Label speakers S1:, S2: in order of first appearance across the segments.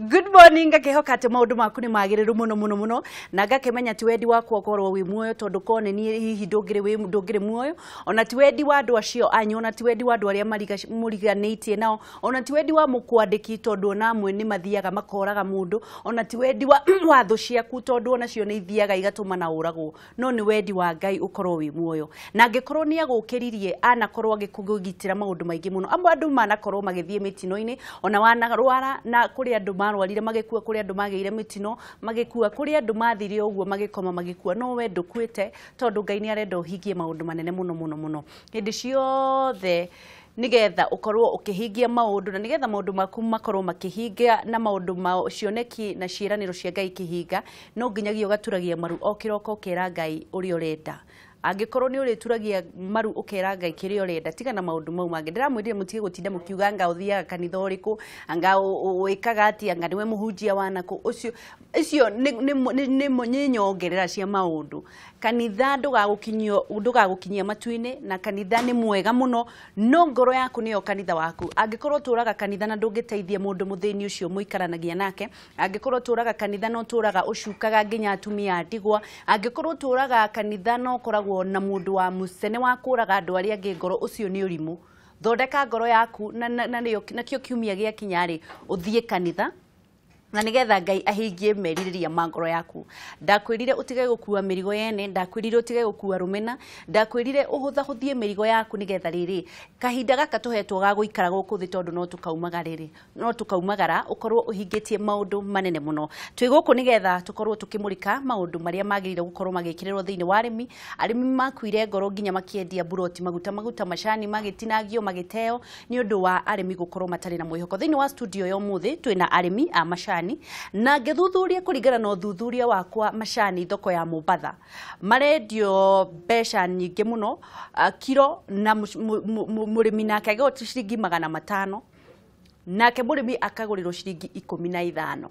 S1: Good morning, ngakihoka ati maundu maku ni magiriru muno muno muno na ngakimenya ti wendi wakwa ukorwo wi muoyo tondu kone ni hihi ndungiri muoyo, ona ti wendi wa andu acio anyu, ona ti wendi wa andu aria muriganitie nao, ona ti wendi wa mukwandiki tondu ona amwe ni mathiaga makoraga mundu, ona ti wendi wa watho ciaku tondu ona cio ni ithiaga igatuma na uragwo, no ni wendi wa Ngai ukorwo wi muoyo. Na angikorwo ni agukiririe anakorwo agikugitira maundu maingi muno, amwe andu manakorwo magithie mitino-ini, ona wanarwara na kuri andu marwarire magikua, kuri andu magiire mitino magikua, kuri andu mathire uguo magikoma magikua, no we ndukuite tondu Ngai ni arenda uhingie maundu manene muno muno muno hindi ciothe nigetha ukorwo ukihingia maundu na nigetha maundu maku makorwo makihingia na maundu ma cioneki na ciiraniro cia Ngai kihinga, no nginyagia ugaturagia maru o kiroko ukera Ngai uria urenda. Angikorwo ni urituragia maru ukera Ngai kiria urenda, tiga na maundu mau mangi. Ndiramwirire mutige gutinda mukiuga anga uthiaga kanitha uriku, anga wikaga atia, anga niwe muhunjia wanaku, ucio icio ni nyongerera cia maundu. Kanitha ndugagukinyia matu-ini, na kanitha ni mwega muno, no ngoro yaku niyo kanitha waku. Angikorwo turaga kanitha na ndungiteithia mundu muthini ucio muikaranagia nake, angikorwo turaga kanitha no turaga ucukaga nginya atumia a ndigwa, angikorwo turaga kanitha no ukoragwo na mundu wa mucene wa kuraga andu aria angi ngoro, ucio ni urimu. Thondeka ngoro yaku na nakio kiumia gia kinyari uthie kanitha na nigetha Ngai ahingie merirĩria ma ngoro yaku. Ndakwĩrire utige gũkua mĩrigo yene, ndakwĩrire utige gũkua rũmena, ndakwĩrire ũhũthahũthie mĩrigo yaku nigetha rĩrĩ kahinda gaka tũhetwo ga gũikara gũkũ thĩ, tondũ no tũkaumagara rĩrĩ, no tũkaumagara ũkorwo ũhingĩtie maũndũ manene mũno. Twĩ gũkũ nigetha tũkorwo tũkĩmũrĩka maũndũ marĩa magĩrĩire gũkorwo magĩkĩrĩrwo thĩinĩ wa arĩmi. Arĩmi makuire ngoro nginya makĩendia buroti, maguta macani magĩtinangio magĩteo nĩ ũndũ wa arĩmi gũkorwo matarĩ na mwĩhoko. Thĩinĩ wa studio ya ũmũthĩ twĩna arĩmi a macani, na ngĩthuthuria kũringana na ũthuthuria wakwa, macani thoko ya Mombatha marendio mbeca nyingĩ mũno kiro, na mũrĩmi nake agĩgũra ciringi 500, nake mũrĩmi akagũrĩrwo ciringi 15,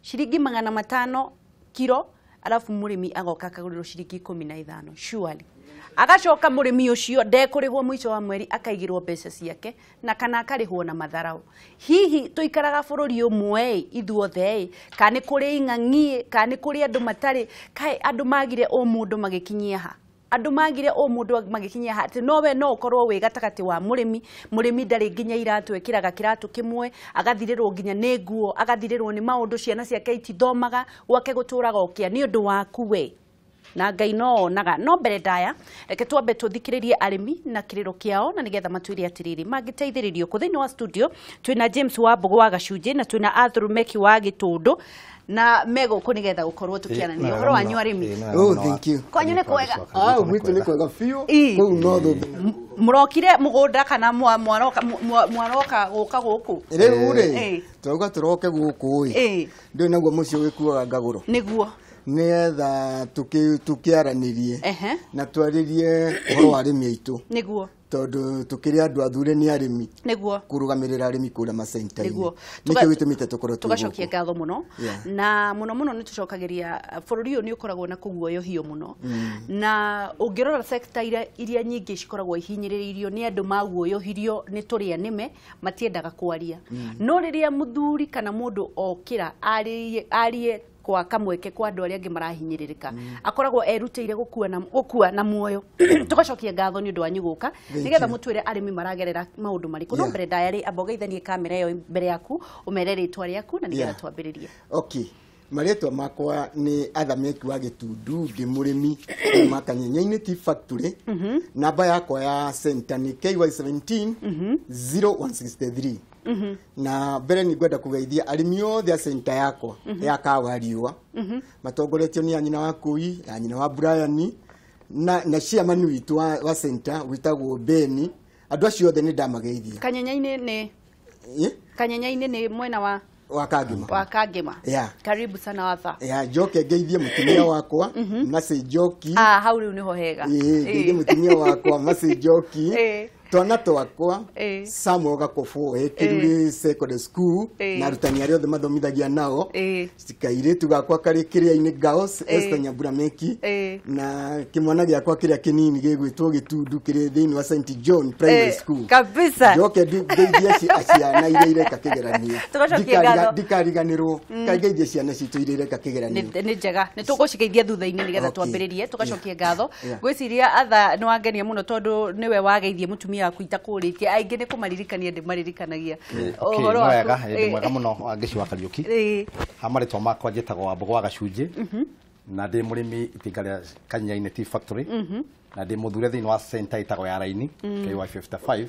S1: ciringi 500 kiro, alafu mũrĩmi agoka akagũrĩrwo ciringi 15. Surely agacoka mũrĩmi ũcio ndekũrĩhwo mũico wa mweri, akaigĩrwo mbeca ciake na kana akarĩhwo na matharau. Hihi tũikaraga bũrũri ũmwe ithuothe, kana nĩ kũrĩ ing'ang'i, kana nĩ kũrĩ andũ matarĩ, kaĩ andũ magire o mũndũ magĩkinyia ha, andũ magire o mũndũ magĩkinyia ha, atĩ no we no ũkorwo wĩ gatagatĩ wa mũrĩmi, mũrĩmi ndarĩ nginya iratũ, ekĩraga kĩratũ kĩmwe, agathirĩrwo nginya nĩ nguo, agathirĩrwo nĩ maũndũ, ciana ciake itithomaga, gwake gũtũraga ũkĩa nĩ ũndũ waku we, na Ngai no onaga. No mbere ndaya reke twambe tuthikiririe arĩmi na kĩrĩro kĩao na nigetha matwĩre atĩrĩrĩ mangĩteithĩrĩrio kũ. Thĩinĩ wa studio twĩna James wa Mbũgũ wa Gacunjĩ na twĩna Arthur Meki wa Gĩtũndũ, na megũkũ nigetha gũkorwo tũkĩaranĩria ũhoro wanyu arĩmi.
S2: Oh, thank you.
S1: Kwanyu nĩ kwega?
S2: Ah, gwitũ nĩ kwega biũ. Kũu no thũmbĩ.
S1: Mũrokire mũgũnda kana mwaroka gũka gũkũ?
S2: Rĩu rĩ, twauga tũroke gũkũ ĩ, ndũĩ naguo mũciĩ ũgĩkuaga ngagũro
S1: nĩguo
S2: nigetha tukiaranirie na twaririe ũhoro wa arĩmi aitũ,
S1: nĩguo
S2: tondũ tukĩrĩ andũ athure nĩ arĩmi,
S1: nĩguo
S2: kũrũgamĩrĩra arĩmi kũrĩa macenta-inĩ, nĩkĩo gĩtũmĩte tũkorwo twĩ gũkũ.
S1: Tũgacokia ngatho mũno, na mũno mũno nĩ tũcokagĩria bũrũri ũyũ nĩ ũkoragwo na kũguoyohio mũno, na ũngĩrora sector iria nyingĩ cikoragwo ihinyĩrĩirio nĩ andũ maguoyohirio nĩ tũrĩa nĩme matiendaga kwaria, no rĩrĩa mũthuri kana mũndũ okĩra arie kwa kamweke kwa andũ arĩa angĩ marahinyĩrĩrĩka, akoragwo erutĩire gũkua na muoyo. Tũgacokia ngatho nĩ ũndũ wanyu gũka nĩgetha mũtwĩre arĩmi maragerera maũndũ marĩkũ. No mbere ndaya rĩ, amba ũgeithanie kamera ĩyo mbere yaku, ũmere rĩtwa rĩaku na nĩgetha twambĩrĩrie.
S2: Okay, marĩtwa makwa nĩ Arthur Meki wa Gĩtundu, ndĩ mũrĩmi kuma Kanyenye-inĩ Tea Factory. Namba yakwa ya center nĩ KY17 0163. Na mbere nĩ ngwenda kũgeithia arĩmi othe a center yakwa ya Kawa Riũa, matongoretio nĩ anyina wa Kũi, anyina wa Brian na chairman witũ wa center wĩtagwo Beni. Andũ acio othe nĩ ndamageithia.
S1: Kanyenye-inĩ nĩ Kanyenye-inĩ nĩ mwena wa
S2: Kangema.
S1: Wa Kangema.
S2: Yeah.
S1: Karibu sana Arthur.
S2: Yeah, njoke ngeithie mũtumia wakwa Mercy Njoki.
S1: Ah, hau rĩu nĩho hega.
S2: Ngeithie mũtumia wakwa Mercy Njoki. Twana twakwa Samuel Gakobo Kiruri Secondary School na arutani arĩa othe mathomithagia nao, kairĩtu gakwa karĩ kĩrĩa-inĩ Girls Esther Nyambura Meki, na kĩmwana gĩakwa kĩrĩa kĩnini gĩgwĩtwo Gĩtundu kĩrĩ thĩinĩ wa St John Primary School.
S1: Kabisa.
S2: Njoke ngeithie ciana iria ireka kĩgeranio, ndikariganĩrwo, ngeithie ciana citũ iria ireka kĩgeranio.
S1: Nĩ njega, nĩ tũgũcigeithia thutha-inĩ nĩgetha twambĩrĩrie tũgacokie ngatho. Ngwĩciria Atha nĩ wangenia mũno tondũ nĩwe wageithie mũtumia waku itakũrĩtie, aingĩ nĩ kũmaririkania ndĩmaririkanagia.
S3: Ũhoro waku? Nĩ mwega mũno Wangeci wa Kariũki. Ha marĩtwa makwa njĩtagwo Wambũgũ wa Gacunjĩ, na ndĩ mũrĩmi itinga rĩa Kanyenyainĩ Tea Factory, na ndĩ mũthure thĩinĩ wa center ĩtagwo ya Raini KY55,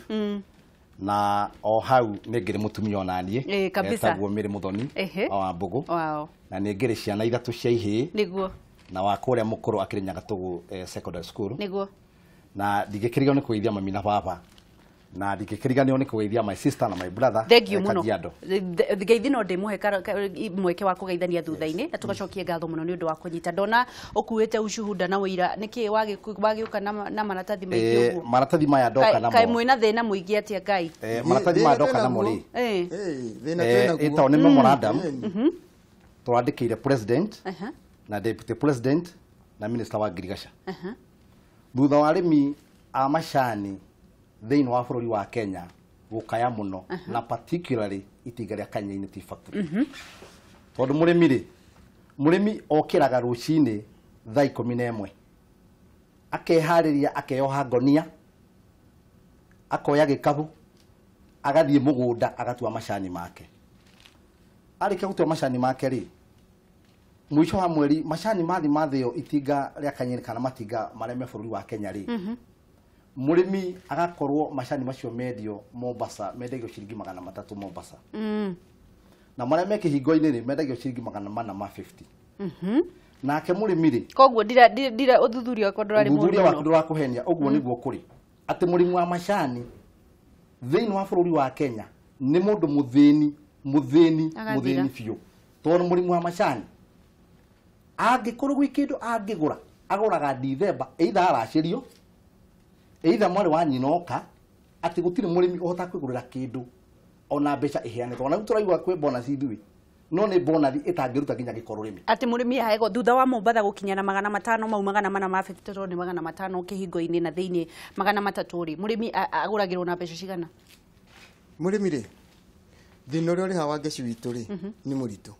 S3: na o hau nĩ ngĩrĩ mũtumia onaniĩ etagwo Mary Muthoni wa Wambũgũ, na nĩ ngĩrĩ ciana ithatũ cia ihĩĩ.
S1: Nĩguo.
S3: Na wa kũrĩa mũkũrũ akĩrĩ Nyagatũgũ Secondary School.
S1: Nĩguo.
S3: Na ndingĩkĩriganĩrwo nĩ kũgeithia mami na baba, na ndingĩkĩriganĩrwo nĩ kũgeithia my sister na my brother.
S1: Thank you mũno. Ngeithi no ndĩmũhe mweke wa kũgeithania thutha-inĩ, na tũgacokie ngatho mũno nĩ ũndũ wa kũnyita. Ndona ũkuĩte ushuhuda na ũira, nĩkĩ wagĩũka na maratathi maingĩ ũguo?
S3: Maratathi maya ndoka namo.
S1: Kaĩ mwĩna thĩna mũingĩ atĩa Ngai?
S3: Maratathi maya ndoka namo rĩ, ĩtagwo nĩ memorandum tũrandĩkĩire president na deputy president na minister wa ngirigaca, thutha wa arĩmi a macani thĩinĩ wa bũrũri wa Kenya gũkaya mũno, na particularly itinga rĩa Kanyenyainĩ Tea Factory. Tondũ mũrĩmi rĩ, mũrĩmi okĩraga rũcinĩ thaa 11, akeharĩria, akeyoha ngonia, akoya gĩkabu, agathiĩ mũgũnda agatua macani make. Arĩkia gũtua macani make rĩ, mũico wa mweri macani mathi mathĩo itinga rĩa Kanyenyainĩ kana matinga marĩa me bũrũri wa Kenya rĩ, mũrĩmi agakorwo macani macio mendio Mombasa, mendagio ciringi 300 Mombasa. Na marĩa me kĩhingo-inĩ rĩ, mendagio ciringi 450. Nake mũrĩmi rĩ,
S1: koguo ndira ũthuthuria wakwa ndũrarĩ mũũru.
S3: Ũthuthuria waku ndũrakũhenia, ũguo nĩguo kũrĩ. Atĩ mũrĩmi wa macani thĩinĩ wa bũrũri wa Kenya nĩ mũndũ mũthĩni, mũthĩni, mũthĩni biũ. Tondũ mũrĩmi wa macani angĩkorwo gwĩ kĩndũ angĩgũra, agũraga Dithemba, either aracĩrio, either mwarĩ wa nyina oka, atĩ gũtirĩ mũrĩmi ũhota kwĩgũrĩra kĩndũ ona mbeca iheanĩtwo. Ona rĩu tũraigua kwĩ bonus ithuĩ, no nĩ bonus ĩtangĩruta nginya gĩkorwo rĩmi.
S1: Atĩ mũrĩmi aheagwo thutha wa Mombatha gũkinya na 500 mau 450 tondũ nĩ 500 kĩhingo-inĩ na thĩinĩ 300 rĩ, mũrĩmi agũragĩrwo na mbeca cigana?
S2: Mũrĩmi rĩ, thĩna ũrĩa ũrĩ haha Wangeci witũ rĩ, nĩ mũritũ.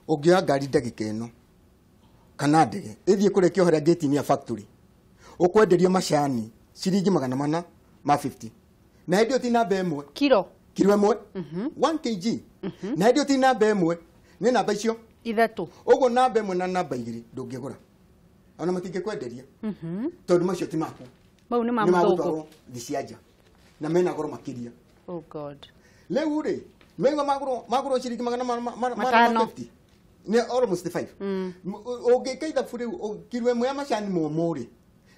S2: Ũngĩoya ngari ndagĩka ĩno kana ndege ĩthiĩ kũrĩa kĩohera gate-inĩ ya factory, ũkwenderio macani ciringi 450, na hĩndĩ ĩyo ti namba ĩmwe,
S1: kiro
S2: kiro ĩmwe, 1 kg, na hĩndĩ ĩyo ti namba ĩmwe, nĩ namba icio
S1: ithatũ.
S2: Ũguo namba ĩmwe na namba igĩrĩ ndũngĩgũra, ona matingĩkwenderia, tondũ macio ti maku,
S1: mau nĩ ma mũthũngũ
S2: thĩ cia nja, na mena goro makĩria.
S1: Oh God.
S2: Rĩu rĩ, maigua magũrwo ciringi 450, nĩ almost 5. Ũngĩka ithabu rĩu, kiro ĩmwe ya macani momũ rĩ,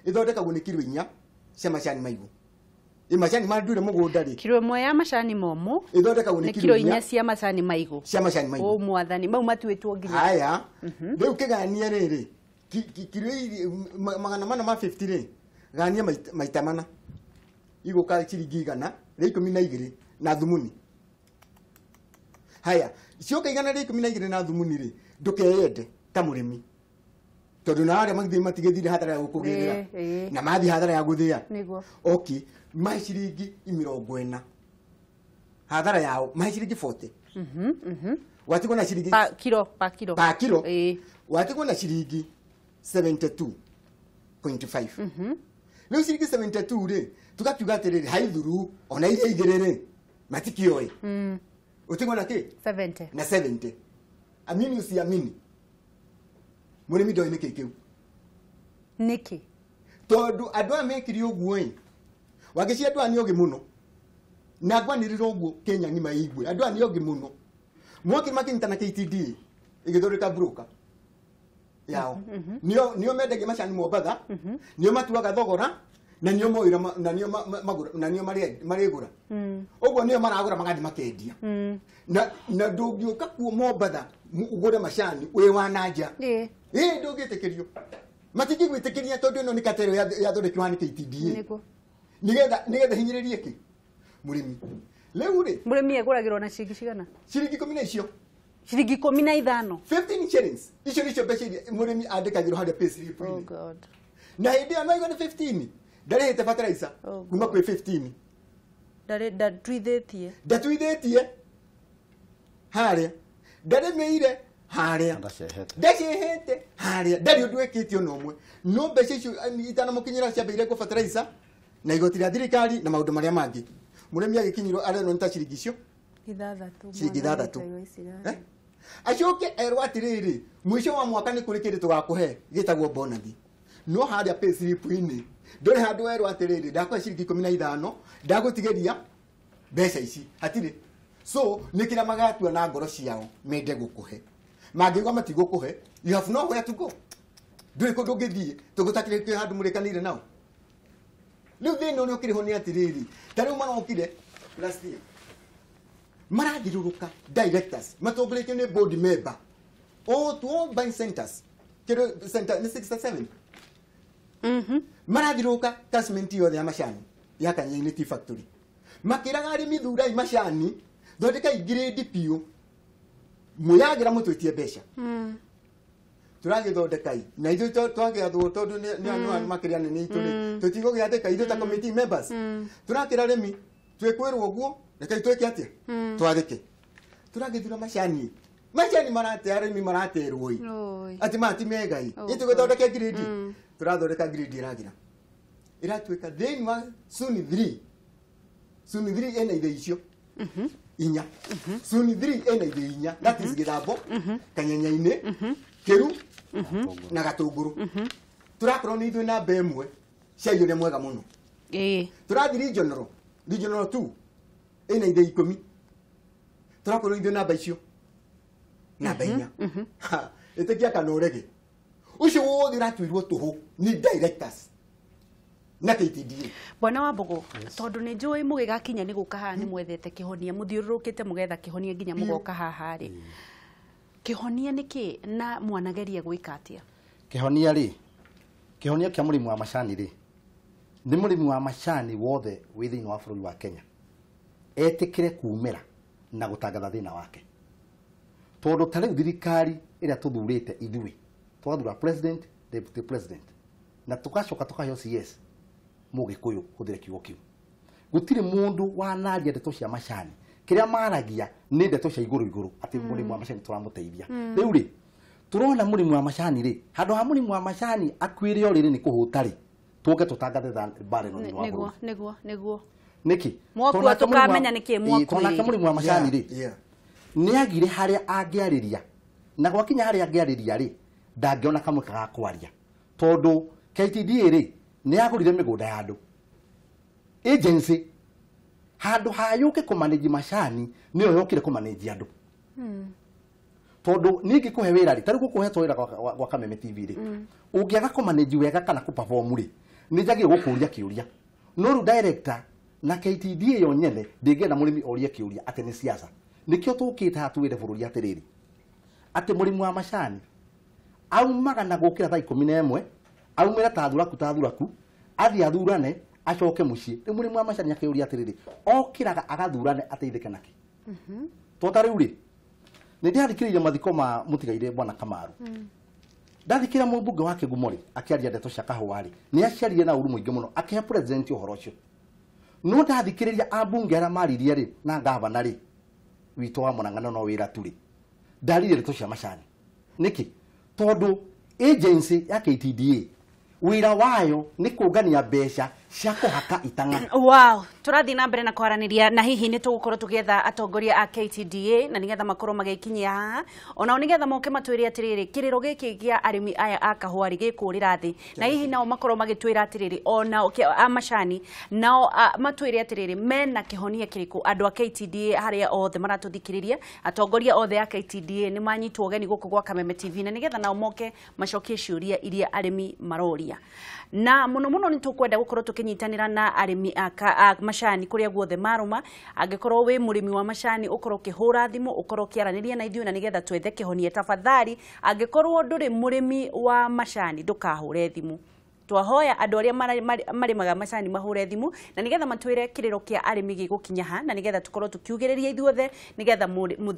S2: ĩthondekagwo nĩ kiro 4 cia macani maigũ. Macani ma ndure mũgũnda rĩ,
S1: kiro ĩmwe ya macani momũ
S2: ĩthondekagwo nĩ
S1: kiro 4 cia macani maigũ.
S2: Cia macani maigũ.
S1: O mwathani, mau matuĩtwo nginya.
S2: Haya, rĩu kĩganie rĩrĩ, kiro 450 rĩ, gania maita mana, igũka ciringi 112 na thumuni. Haya, cioka 112 na thumuni rĩ, ndũkeyende ta mũrĩmi, tondũ na arĩa magĩthiĩ matigĩthire hathara ya gũkũgĩrĩra, na mathiĩ hathara ya gũthĩa.
S1: Nĩguo.
S2: Okay, mahe ciringi 40 hathara yao, mahe ciringi 40. Watigwo na ciringi
S1: pa kiro, pa kiro.
S2: Pa kiro. Watigwo na ciringi 72.5. Rĩu ciringi 72 rĩ, tugakiuga atĩrĩrĩ, haithuru ona iria igĩrĩ rĩ, matikĩoĩ. Ũtigwo na kĩ?
S1: 70.
S2: Na 70. Amini usiamini, mũrĩmi ndoĩ nĩkĩ kĩu.
S1: Nĩkĩ?
S2: Tondũ andũ aya mekire ũguo ĩ, Wangeci andũ aya nĩ ogĩ mũno, na ngwanĩrĩra ũguo Kenya ng'ima ĩigue, andũ aya nĩ ogĩ mũno. Mokire makĩnyitana KTDA ĩgĩthondeka broker yao, nĩo mendagia macani Mombatha, nĩo matuaga thogora, na nĩo moira, na nĩo magũra, na nĩo marĩgũra. Ũguo nĩo maragũra magathiĩ makendia. Na ndũngĩũka kuo Mombatha ũgũre macani wĩ wa na nja. Ĩ ndũngĩtĩkĩrio. Matingĩgwĩtĩkĩria tondũ ĩno nĩ katero yathondekirwo nĩ KTDA.
S1: Nĩguo.
S2: Nigetha hinyĩrĩrie kĩ mũrĩmi. Rĩu rĩ
S1: mũrĩmi egũragĩrwo na ciringi cigana?
S2: Ciringi 10 na icio.
S1: Ciringi 15.
S2: 15 shillings. Icio nicio mbeca iria mũrĩmi andĩkagĩrwo harĩa pay slip.
S1: Oh God.
S2: Na hĩndĩ ĩyo no igua nĩ 15. Ndarĩhĩte fertilizer kuma kwĩ 15.
S1: Ndarĩ ndatwithĩtie.
S2: Ndatwithĩtie harĩa. Ndarĩmĩire harĩa. Ndacehete harĩa. Ndarĩ ũndũ ĩkĩte ona ũmwe. No mbeca icio itanamũkinyĩra ciambĩire kũ fertilizer na igoti rĩa thirikari na maũndũ marĩa mangĩ. Mũrĩmi agĩkinyirwo arerwo nĩ ta ciringi icio
S1: ithathatũ.
S2: Ciringi ithathatũ. Acoke erwo atĩrĩrĩ, mũico wa mwaka nĩ kũrĩ kĩndũ tũgakũhe gĩtagwo bonathi. No harĩa pay slip-inĩ ndũrĩ handũ werwo atĩrĩrĩ ndakũhe ciringi 15 ndagũtigĩria mbeca ici hatirĩ. So nĩ kĩrĩa magatua na ngoro ciao mende gũkũhe. Mangĩigua matigũkũhe, you have nowhere to go. Ndũrĩ kũndũ ũngĩthiĩ tũgũtakĩrĩ kwĩ handũ mũrĩkanĩire nao. Rĩu thĩna ũrĩa ũkĩrĩ ho nĩ atĩrĩrĩ, ta rĩu marokire last year marathiũrũrũka directors matongoretio nĩ board member all to all buying centers kĩrĩ center nĩ 67. Marathiũrũrũka catchment yothe ya macani ya Kanyenye Tea Factory makĩraga arĩmi thurai macani thondekai grade biũ mwĩyagĩra mũtwĩtie mbeca. Tũragĩthondekai na ithuĩ twagĩathwo tondũ nĩ andũ makĩria nene itũ rĩ tũtigũgĩathĩka ithuĩ ta committee members tũrakĩra arĩmi twĩkwĩrwo ũguo rekei twĩke atĩa twathĩke. Tũragĩthura macani macani marate arĩmi maraterwo ĩ atĩ maya ti mega ĩ itũgĩthondeke grade. Tũrathondeka grade ĩragira ĩratuĩka thĩinĩ wa Suni 3. Suni 3 ĩna ithĩ icio inya. Suni 3 ĩna ithĩ inya, that is Gĩthambo, Kanyenyainĩ, Kĩru na Gatũngũrũ. Tũrakorwo nĩ ithuĩ namba ĩmwe cai ũrĩa mwega mũno. Tũrathiĩ regional 2 ĩna ithĩ 10. Tũrakorwo ithuĩ namba icio namba inya. Ĩtĩkia kana ũrege ũcio wothe ũratuirwo tũhũ nĩ directors na KTDA.
S1: Bwana wa Mbogo, tondũ nĩ njũĩ mũgĩgakinya nĩ gũka haha nĩ mwethete kĩhonia, mũthiũrũrũkĩte mũgetha kĩhonia nginya mũgoka haha rĩ, kĩhonia nĩ kĩ na mwanageria gwĩka atĩa?
S3: Kĩhonia rĩ, kĩhonia kĩa mũrĩmi wa macani rĩ, nĩ mũrĩmi wa macani wothe wĩ thĩinĩ wa bũrũri wa Kenya etĩkĩre kumĩra na gũtangatha thĩna wake. Tondũ ta rĩu thirikari ĩrĩa tũthurĩte ithuĩ twathura president, deputy president na tũgacoka tũkaheo CS mũgĩkũyũ hũthĩre kiugo kĩu. Gũtirĩ mũndũ wanaria ndeto cia macani. Kĩrĩa maragia nĩ ndeto cia igũrũ igũrũ atĩ mũrĩmi wa macani tũramũteithia. Rĩu rĩ tũrona mũrĩmi wa macani rĩ, handũ ha mũrĩmi wa macani akuĩre o rĩrĩ nĩ kũhũta rĩ, tũke tũtangathe mbara ĩno thĩinĩ wa bũrũri.
S1: Nĩguo nĩguo
S3: nĩkĩ
S1: mwakua tũkamenya nĩkĩ mwakuĩrĩire.
S3: Tondũ nake mũrĩmi wa macani rĩ nĩagire harĩa angĩarĩria, na gwakinya harĩa angĩarĩria rĩ ndangĩona kamweke ga kwaria tondũ KTDA rĩ nĩ yagũrire mĩgũnda ya andũ. Agency handũ ha yũke kũmanage macani nĩyo yokire kũmanage andũ. Tondũ niĩ ngĩkũhe wĩra rĩ, ta rĩu gũkũhetwo wĩra gwa Kameme TV rĩ, ũngĩaga kũmanage wega kana kũperform rĩ, nĩ njagĩrĩirwo gũkũria kĩũria. No rĩu director na KTDA yo nyene ndĩngĩenda mũrĩmi orie kĩũria atĩ nĩ siasa. Nĩkĩo tũkĩte haha twĩre bũrũri atĩrĩrĩ, atĩ mũrĩmi wa macani aumaga na gũkĩra thaa 11 aumĩre ta thuraku athiĩ athurane acoke mũciĩ. Rĩu mũrĩmi wa macani akĩũria atĩrĩrĩ, okĩraga agathurane ateithĩke nakĩ? To ta rĩu rĩ, nĩ ndĩrathikĩrĩirie mathiko ma mũtigaire Bwana Kamaru. Ndathikĩra mũmbunge wa Kĩgumo rĩ, akĩaria ndeto cia kahũa rĩ, nĩ aciarire na ũru mũingĩ mũno akĩhe president ũhoro ũcio. No ndathikĩrĩria ambunge arĩa maririe rĩ na gavana rĩ witũ wa Murang'a no wĩra tu rĩ, ndaririe ndeto cia macani. Nĩkĩ? Tondũ agency ya KTDA wĩra wayo nĩ kũngania mbeca cia kũhaka itang'a.
S1: Wow, tũrathiĩ na mbere na kwaranĩria na hihi nĩ tũgũkorwo tũgĩetha atongoria a KTDA na nĩgetha makorwo magĩkinyia haha onao nĩgetha moke matwĩre atĩrĩrĩ kĩrĩro gĩkĩ gĩa arĩmi aya a kahũa rĩ gĩkũrĩra thĩ, na hihi nao makorwo magĩtwĩra atĩrĩrĩ onao a macani nao matwĩre atĩrĩrĩ mena kĩhonia kĩrĩkũ. Andũ a KTDA harĩa othe maratũthikĩrĩria, atongoria othe a KTDA nĩ manyitwo ũgeni gũkũ gwa Kameme TV na nĩgetha nao moke macokie ciũria iria arĩmi maroria. Na mũno mũno nĩ tũkwenda gũkorwo tũkĩnyitanĩra na arĩmi a macani kũrĩa guothe marũma. Angĩkorwo wĩ mũrĩmi wa macani ũkorwo ũkĩhũra thimũ, ũkorwo ũkĩaranĩria na ithuĩ na nĩgetha twethe kĩhonia. Tafadhali, angĩkorwo ndũrĩ mũrĩmi wa macani ndũkahũre thimũ. Twahoya andũ arĩa marĩmaga macani mahũre thimũ na nĩgetha matwĩre kĩrĩro kĩa arĩmi gĩgũkinya ha, na nĩgetha tũkorwo tũkiugĩrĩria ithuothe nĩgetha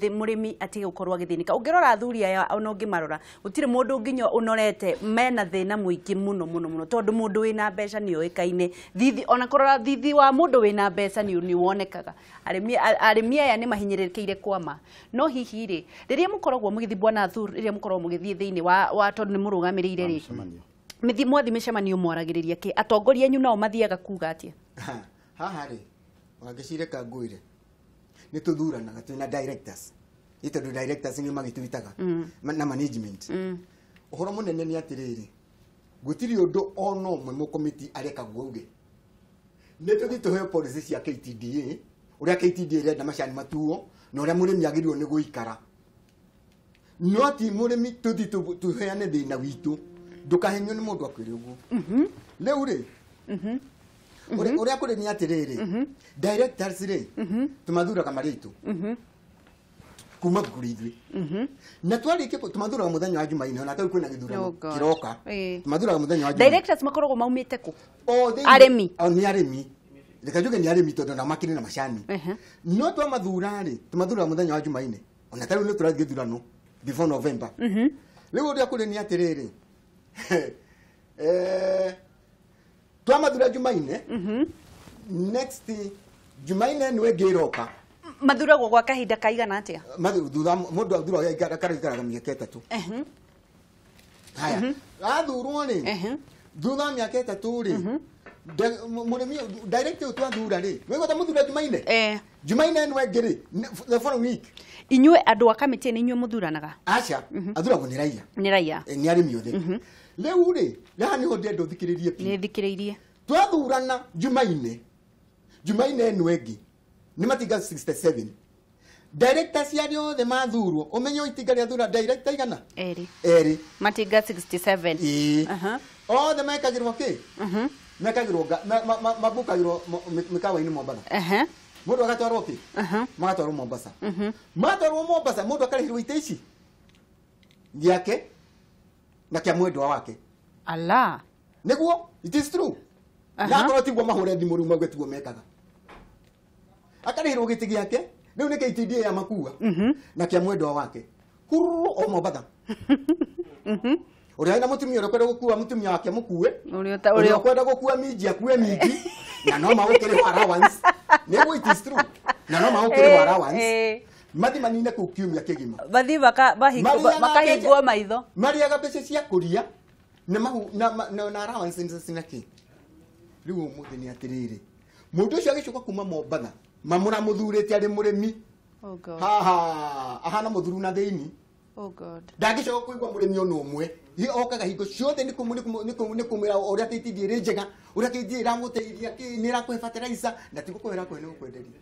S1: mũrĩmi atige gũkorwo agĩthĩnĩka. Ũngĩrora athuri aya ona ũngĩmarora gũtirĩ mũndũ nginya ũnorete mena thĩna mũingĩ mũno mũno mũno, tondũ mũndũ wĩna mbeca nĩ oĩkaine thithi, ona kũrora thithi wa mũndũ wĩna mbeca nĩ wonekaga. Arĩmi aya nĩ mahinyĩrĩrĩkĩire kwama. No hihi rĩ, rĩrĩa mũkoragwo mũgĩthiĩ, bwana Athur, rĩrĩa mũkoragwo mũgĩthiĩ thĩinĩ wa tondũ nĩ mũrũgamĩrĩire rĩ, mĩthi mwathi mĩcemanio mwaragĩrĩria kĩ? Atongoria anyu nao mathiaga kuga atĩa?
S2: Haha rĩ, wangĩcire kangũire nĩ tũthuranaga twĩna directors, nĩ tondũ directors nĩ magĩtwĩtaga na management. Ũhoro mũnene nĩ atĩrĩrĩ, gũtirĩ ũndũ ona ũmwe mũkomiti arekagwo auge. Nĩ tũthiĩ tũheo policy cia KTDA, ũrĩa KTDA ĩrenda macani matuo na ũrĩa mũrĩmi agĩrĩirwo nĩ gũikara. No ti mũrĩmi tũthiĩ tũheane thĩna witũ, ndũkahenio nĩ mũndũ akwĩre ũguo. Rĩu rĩ, ũrĩa kũrĩ nĩ atĩrĩrĩ, directors rĩ, tũmathuraga marĩ aitũ kuma kũrĩ ithuĩ, na twarĩkia tũmathuraga mũthenya wa Jumaine, ona tarĩu kwĩna gĩthurano kĩroka, tũmathuraga mũthenya wa Jumaine.
S1: Directors makoragwo maumĩte kũ? Arĩmi.
S2: Nĩ arĩmi, reke njuge nĩ arĩmi tondũ nao makĩrĩ na macani. No twamathura rĩ, tũmathuraga mũthenya wa Jumaine, ona tarĩu nĩ tũrathiĩ gĩthurano before November. Rĩu ũrĩa kũrĩ nĩ atĩrĩrĩ, twamathura Jumaine, next Jumaine nĩwe ĩngĩ ĩroka.
S1: Mathuragwo gwa kahinda kaigana atĩa?
S2: Thutha mũndũ athuragwo aikaraga mĩaka 3. Haya, athurwo rĩ, thutha wa mĩaka 3 rĩ, mũrĩmi director ũyũ twathura rĩ, wĩgwata mũthura Jumaine? Jumaine ĩno ĩngĩ rĩ, the following week.
S1: Inyuĩ andũ a kamĩtĩ nĩ inyuĩ mũthuranaga?
S2: Aca, athuragwo nĩ raia.
S1: Nĩ raia.
S2: Nĩ arĩmi othe. Rĩu rĩ, haha nĩho ndĩrenda ũthikĩrĩrie biũ.
S1: Nĩ thikĩrĩirie.
S2: Twathurana Jumaine, Jumaine ĩno ĩngĩ nĩ matinga 67. Directors arĩa othe mathurwo, ũmenye itinga rĩathura director igana? Erĩ.
S1: Matinga 67.
S2: Ĩĩ. Othe mekagĩrwo kĩ? Mekagĩrwo mabukagĩrwo mĩkawa-inĩ Mombatha. Mũndũ agatwarwo kĩ? Magatwarwo Mombasa. Matwarwo Mombasa, mũndũ akarĩhĩrwo itĩ ici gĩake na kĩa mwendwa wake.
S1: Ala.
S2: Nĩguo, it is true. Na akorwo tiguo mahũre thimũ rĩu mauge tiguo mekaga. Akarĩhĩrwo gĩtĩ gĩake, rĩu nĩ KTDA ya makua na kĩa mwendwa wake. Hururu o Mombatha. Ũrĩa wĩna mũtumia ũrĩa ũkwenda gũkua mũtumia wake mũkue, ũrĩa ũkwenda gũkua minji akue minji, na no magũkĩrĩhwo allowance. Nĩguo, it is true. Na no magũkĩrĩhwo allowance. Mathi manine kũu kiumia kĩgima.
S1: Mathi makahingwo maitho.
S2: Marĩaga mbeca cia kũria na na allowance cina kĩ. Rĩu ũmũthĩ nĩ atĩrĩrĩ, mũndũ ũcio agĩcoka kuma Mombatha, mamũramũthurĩte arĩ mũrĩmi. Haha ahana mũthuru na thĩini. Ndangĩcoka kũigua mũrĩmi ona ũmwe. Okaga hingo ciothe nĩ kũmwĩra ũrĩa KTDA ĩrĩ njega, ũrĩa KTDA ĩramũteithia, nĩ ĩrakũhe fertilizer, na ti gũkũhe ĩrakũhe nĩ gũkwenderia.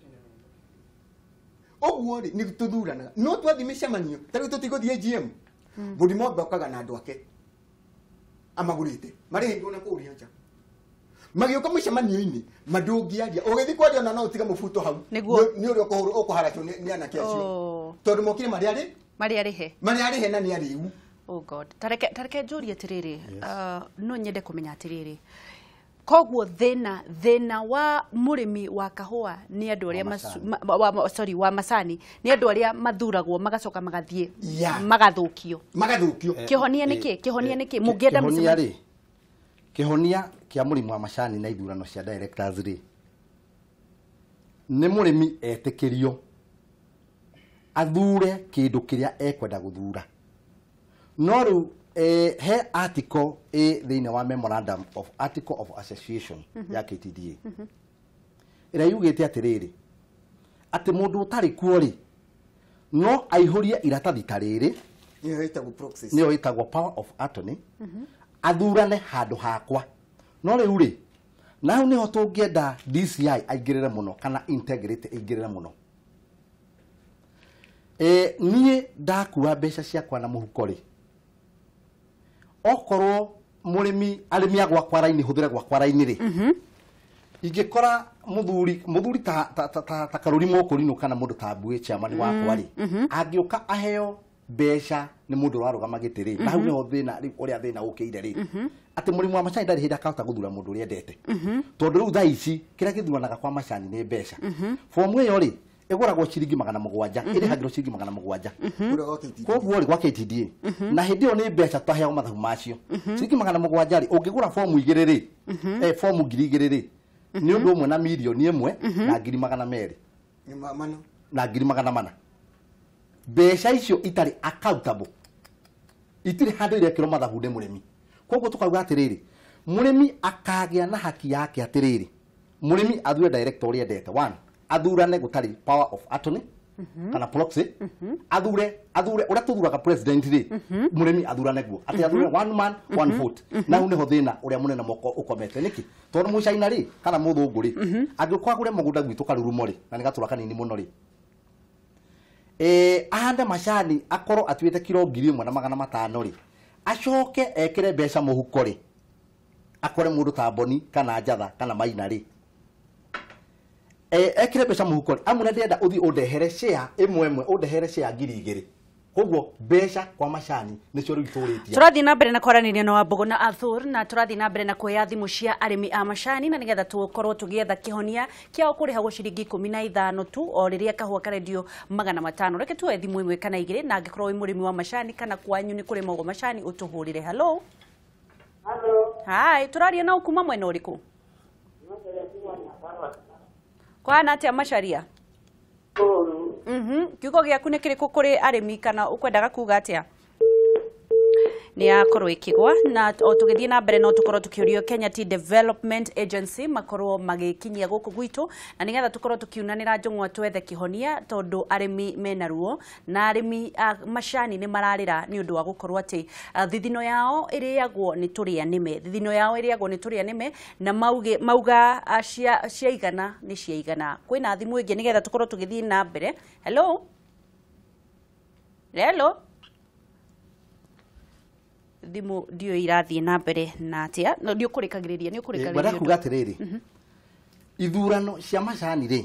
S2: Ũguo rĩ, nĩ tũthuranaga. No twathiĩ mĩcemanio, ta rĩu tũtigũthiĩ AGM, Mũrĩmi okaga na andũ ake amagũrĩte, marĩhĩirwo na kũrĩa nja. Magĩũka mũcemanio-inĩ, mandũngĩaria. Ũgĩthiĩ kwaria ona no ũtige mũbuto hau. Nĩ ũrĩa ũkũharacwo nĩ anake acio. Tondũ mokire marĩ arĩ?
S1: Marĩ arĩhe.
S2: Marĩ arĩhe na nĩ arĩu.
S1: Oh God. Tareke njũrie atĩrĩrĩ, no nyende kũmenya atĩrĩrĩ, koguo thĩna wa mũrĩmi wa kahũa nĩ andũ arĩa sorry, wa macani nĩ andũ arĩa mathuragwo magacoka magathiĩ magathũkio.
S2: Magathũkio.
S1: Kĩhonia nĩ kĩ? Kĩhonia nĩ kĩ? Mũngĩenda
S3: mũcemanio. Kĩhonia kĩa mũrĩmi wa macani na ithurano cia directors rĩ, nĩ mũrĩmi etĩkĩrio athure kĩndũ kĩrĩa ekwenda gũthura. No rĩu he article ĩ thĩinĩ wa memorandum of article of association ya KTDA ĩrĩa yugĩte atĩrĩrĩ, atĩ mũndũ ũtarĩ kuo rĩ, no aihũrie iratathi ta rĩrĩ,
S2: nĩyo ĩtagwo proxy,
S3: nĩyo ĩtagwo power of attorney, athurane handũ hakwa. No rĩu rĩ, na hau nĩho tũngĩenda DCI aingĩrĩre mũno kana integrity aingĩrĩre mũno. Niĩ ndakua mbeca ciakwa na mũhuko rĩ, okorwo mũrĩmi arĩmi a gwakwa raini, hũthĩre gwakwa raini rĩ, ingĩkora mũthuri ta Karũri Mũkũrinũ kana mũndũ ta Mbuĩ chairman wakwa rĩ, angĩũka aheo Mbeca nĩ mũndũ ũrarũgama gĩtĩ rĩ, na hau nĩho thĩna rĩu ũrĩa thĩna ũkĩire rĩ, atĩ mũrĩmi wa macani ndarĩ hĩndĩ akahota gũthura mũndũ ũrĩa endete, tondũ rĩu thaa ici kĩrĩa gĩthuranaga kwa macani nĩ mbeca. Bomu ĩyo rĩ ĩgũragwo ciringi 700, ĩrĩhagĩrwo ciringi 700 koguo rĩ gwa KTDA, na hĩndĩ ĩyo nĩ mbeca tũtaheagwo mathabu macio. Ciringi 700 rĩ, ũngĩgũra bomu 2 rĩ, bomu 2000 rĩ, nĩ ũndũ ũmwe na 1,200,000 na 200,000 na 400,000. Mbeca icio itarĩ accountable, itirĩ handũ irekĩrwo mathabu nĩ mũrĩmi. Koguo tũkauga atĩrĩrĩ, mũrĩmi akagĩa na haki yake atĩrĩrĩ, mũrĩmi athure director ũrĩa endete, one, athurane gũtarĩ power of attorney kana proxy, athure ũrĩa tũthuraga president rĩ, mũrĩmi athurane guo, atĩ athure one man one vote. Na hau nĩho thĩna ũrĩa mũnene moko ũkomete. Nĩkĩ? Tondũ mũcaina rĩ kana mũthũngũ rĩ, angĩũka agũre mũgũnda gwitũ Karurumo rĩ, na nĩ gatũra kanini mũno rĩ, ahande macani akorwo atuĩte kiro 1500 rĩ, acoke ekĩre mbeca mũhuko rĩ, akore mũndũ ta Mboni kana Njatha kana Maina rĩ, ekĩre mbeca mũhuko rĩ, amwĩre ndĩrenda ũthiĩ ũndehere share ĩmwe ĩmwe, ũndehere share 2000. Koguo mbeca kwa macani nĩcio rĩu itũrĩtie.
S1: Tũrathiĩ na mbere na kwaranĩria na Wambugu na Arthur, na tũrathiĩ na mbere na kuoya thimũ cia arĩmi a macani, na nĩgetha tũkorwo tũgĩetha kĩhonia kĩao kũrĩhagwo ciringi 15 tu o rĩrĩa kahũa karendio 500. Reke tuoe thimũ ĩmwe kana igĩrĩ, na angĩkorwo wĩ mũrĩmi wa macani kana kwanyu nĩ kũrĩmagwo macani ũtũhũrĩre. Hello.
S4: Hello.
S1: Hi, tũraria na kuma mwena ũrĩkũ? Kwana atĩa Macharia? Kiugo gĩaku nĩ kĩrĩkũ kũrĩ arĩmi kana ũkwendaga kuga atĩa? Nĩ yakorwo ĩkĩgwa, na o tũgĩthiĩ na mbere no tũkorwo tũkĩũrio Kenya Tea Development Agency makorwo magĩkinyia gũkũ gwitũ, na nĩgetha tũkorwo tũkiunanĩra njũng'wa twethe kĩhonia, tondũ arĩmi mena ruo na arĩmi a macani nĩ mararĩra nĩ ũndũ wa gũkorwo atĩ thithino yao ĩrĩagwo nĩ tũrĩa nĩme, thithino yao ĩrĩagwo nĩ tũrĩa nĩme, na mauga ciaigana nĩ ciaigana. Kwĩna thimũ ĩngĩ nĩgetha tũkorwo tũgĩthiĩ na mbere. Hello. Hello. Thimũ ndiũ irathiĩ na mbere na atĩa? No nĩ ũkũrĩkagĩrĩria, nĩ ũkũrĩkagĩrĩria.
S3: Ngwenda kuga atĩrĩrĩ, ithurano cia macani rĩ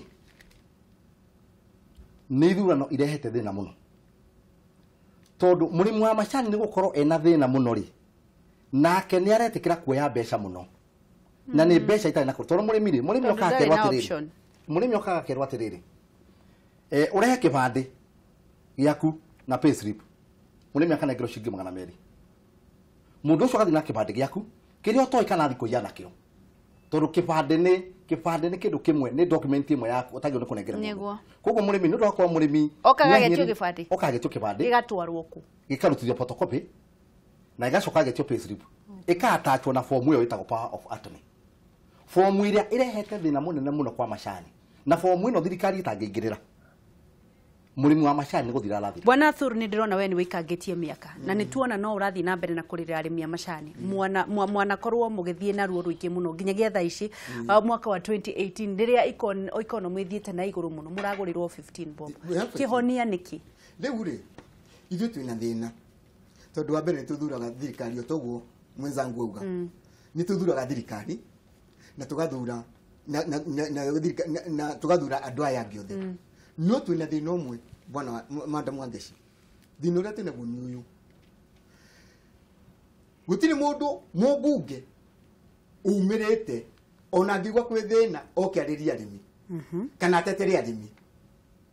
S3: nĩ ithurano irehete thĩna mũno, tondũ mũrĩmi wa macani nĩ gũkorwo ena thĩna mũno rĩ, nake nĩ aretĩkĩra kuoya mbeca mũno, na nĩ mbeca itarĩ na tondũ mũrĩmi rĩ, mũrĩmi okaga akerwo atĩrĩrĩ, mũrĩmi okaga akerwo atĩrĩrĩ, ũrehe kĩbandĩ gĩaku na payslip, mũrĩmi akanengerwo ciringi 200. Mũndũ ũcio agathiĩ na kĩbandĩ gĩaku kĩrĩa ũtoĩ kana athiĩ kũiya nakĩo, tondũ kĩbandĩ nĩ kĩndũ kĩmwe, nĩ document ĩmwe yaku ũtagĩrĩirwo nĩ kũnengera mũndũ. Koguo mũrĩmi nĩ ũndũ wa gũkorwo mũrĩmi
S1: okaga agetio kĩbandĩ,
S3: okaga agetio kĩbandĩ
S1: gĩgatwarwo kũ,
S3: gĩkarutithio photocopy na ĩgacoka agetio payslip, ĩka-attachwo na form ĩyo ĩtagwo power of attorney, form ĩrĩa ĩrehete thĩna mũnene mũno kwa macani, na form ĩno thirikari ĩtangĩingĩrĩra. Mũrĩmi wa macani nĩ gũthira arathira.
S1: Bwana Arthur, nĩ ndĩrona we nĩ wĩikangĩtie mĩaka, na nĩ tuona no ũrathiĩ na mbere na kũrĩra arĩmi a macani. Mwanakorwo mũgĩthiĩ na ruo rũingĩ mũno nginyagia thaa ici, mwaka wa 2018 rĩrĩa economy ĩthiĩte na igũrũ mũno, mũragũrĩrwo 15 bob. Kĩhonia nĩkĩ?
S2: Rĩu rĩ, ithuĩ twĩna thĩna, tondũ wa mbere nĩ tũthuraga thirikari, o toguo mwenzangu auga, nĩ tũthuraga thirikari na tũgathura na tũgathura andũ aya angĩ othe. No twĩna thĩna ũmwe bwana Madam Wangechi, thĩna ũrĩa twĩnaguo nĩ ũyũ, gũtirĩ mũndũ mũmbunge umĩrĩte ona angĩigua kwĩ thĩna oke arĩrie arĩmi kana atetere arĩmi.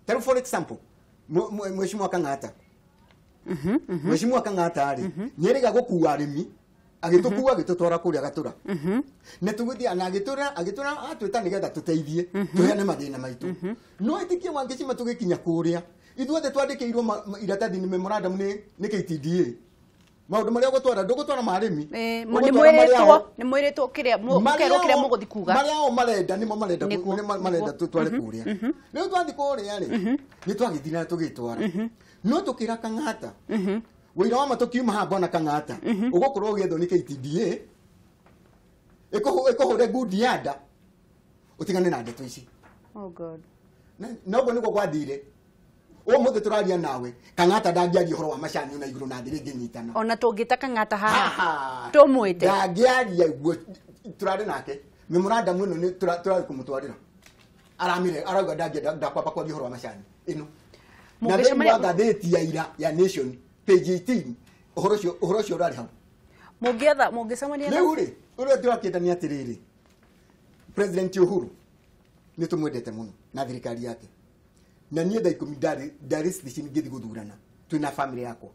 S2: Ta rĩu for example, Mheshimiwa Kang'ata, Mheshimiwa Kang'ata rĩ, nĩerĩga gũkua arĩmi, agĩtũkua agĩtũtwara kũrĩa Gatũra, na tũgĩthiĩ na agĩtũra atwĩta nĩgetha tũteithie tũheane mathĩna maitũ. No ĩtĩkie Wangeci tũgĩkinya kũrĩa ithuothe twandĩkĩirwo iratathi nĩ memorandum nĩ KTDA, maũndũ marĩa ũgũtwara ndũgũtwara ma arĩmi,
S1: nĩ mwĩrĩtwo kĩrĩa mũkerwo kĩrĩa mũgũthiĩ kuga,
S2: marĩa o marenda nĩmo marenda tũtware kũrĩa. Rĩu twathiĩ kũrĩa rĩ, nĩ twagĩthiĩ na tũgĩtwara, no tũkĩra Kang'ata wĩira wa ma tũkiuma haha bwana Kang'ata ũgũkorwo ũgĩethwo nĩ KTDA ĩkũhũre ngundi ya nda ũtigane na ndeto ici.
S1: Oh God.
S2: Na ũguo nĩguo gwathire. Ũmũthĩ tũraria nawe Kang'ata ndangĩaria ũhoro wa macani na igũrũ na thĩ rĩngĩnyitana.
S1: Ona tũngĩta Kang'ata haha tũmwĩte
S2: ndangĩaria ũguo, tũrarĩ nake memorandum ĩno nĩ tũrarĩ kũmũtwarĩra, aramire arauga ndangĩenda ndakwamba kwaria ũhoro wa macani ĩno. Na thĩinĩ wa ngathĩti ya ira ya Nation page 18 ũhoro ũcio ũrarĩ hau.
S1: Mũngĩetha mũngĩcemania
S2: rĩu rĩ ũrĩa ndĩrakĩenda nĩ atĩrĩrĩ, President Uhuru nĩ tũmwendete mũno na thirikari yake, na niĩ thaa ikũmi ndarĩ station ngĩthiĩ gũthurana twĩna family yakwa.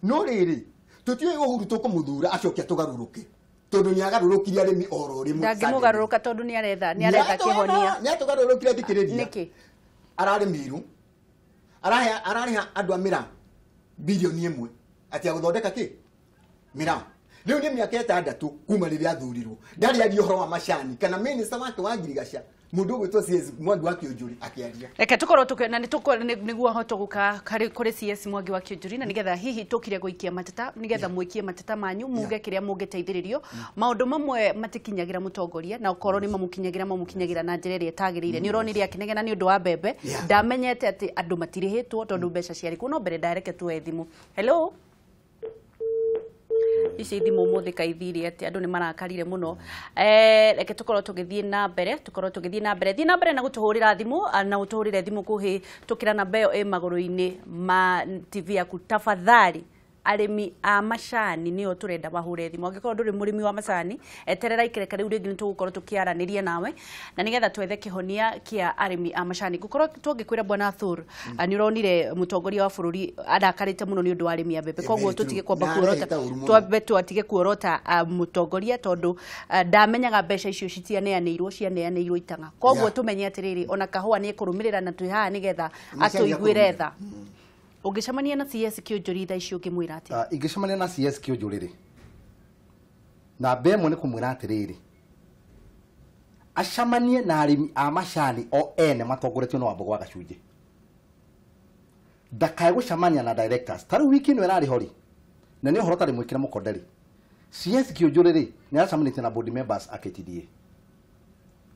S2: No rĩrĩ tũtiũĩ Uhuru tũkũmũthura acoke atũgarũrũke, tondũ nĩ agarũrũkirie arĩmi oro rĩmwe.
S1: Ndangĩmũgarũrũka tondũ nĩ aretha kĩhonia.
S2: Nĩ atũgarũrũkire thikĩrĩria.
S1: Nĩkĩ?
S2: Ararĩ Miru ararĩha andũ a mĩraa bilioni 1 atĩ agũthondeka kĩ mĩraa. Rĩu nĩ mĩaka 6 kuma rĩrĩa athurirwo ndarĩ aria ũhoro wa macani kana minister wake wa ngirigaca mũndũ ũgwĩtwo CS Mwangi wa Kĩũnjũri akĩaria.
S1: Reke tũkorwo na nĩguo hoto gũka kũrĩ CS Mwangi wa Kĩũnjũri, na nĩgetha hihi tũkire gũikia mateta, nĩgetha mũikie mateta manyu muge kĩrĩa mũngĩteithĩrĩrio. Maũndũ mamwe matikinyagira mũtongoria, na okorwo nĩ mamũkinyagira na njĩra ĩrĩa ĩtagĩrĩire. Nĩ ũronire akĩnegena nĩ ũndũ wa mbembe, ndamenyete atĩ andũ matirĩhĩtwo tondũ mbeca ciarĩ kuo. No mbere ndareke tuoe thimũ. Hello. Ici thimũ ũmũthĩ kaithire atĩ andũ nĩ marakarire mũno. Reke tũkorwo tũgĩthiĩ na mbere, thiĩ na mbere na gũtũhũrĩra thimũ, na ũtũhũrĩre thimũ kũhĩtũkĩra namba ĩyo ĩ magũrũ-inĩ ma TV yaku. Tafadhali arĩmi a macani nĩo tũrenda mahũre thimũ. Angĩkorwo ndũrĩ mũrĩmi wa macani, eterera ikereka rĩu rĩngĩ nĩtũgũkorwo tũkĩaranĩria nawe, na nĩgetha twethe kĩhonia kĩa arĩmi a macani. Ngũkorwo tũngĩkwĩra Bwana Thur, nĩ ũronire mũtongoria wa bũrũri arakarĩte mũno nĩ ũndũ wa arĩmi a mbembe, koguo tũtige kwamba kuorota, twambe twatige kuorota mũtongoria tondũ ndamenyaga mbeca icio citianeanĩirwo, cianeanĩirwo itang'a. Koguo tũmenye atĩrĩrĩ, ona kahũa nĩ ekũrũmĩrĩra na twĩ haha nĩgetha atũiguĩre tha. Ũngĩcemania na CS Kĩũnjũri thaa ici ũngĩmwĩra atĩa?
S3: Ingĩcemania na CS Kĩũnjũri rĩ, namba ĩmwe nĩ kũmwĩra atĩrĩrĩ, acemanie na arĩmi a macani o ene matongoretio nĩ Wambogo wa Gacunjĩ. Ndakae gũcemania na directors. Ta rĩu wiki ĩno ĩrarĩ ho rĩ, na nĩ ũhoro ũtarĩ mwĩkĩre mũkonde rĩ, CS Kĩũnjũri rĩ nĩ aracemanĩtie na board members a KTDA.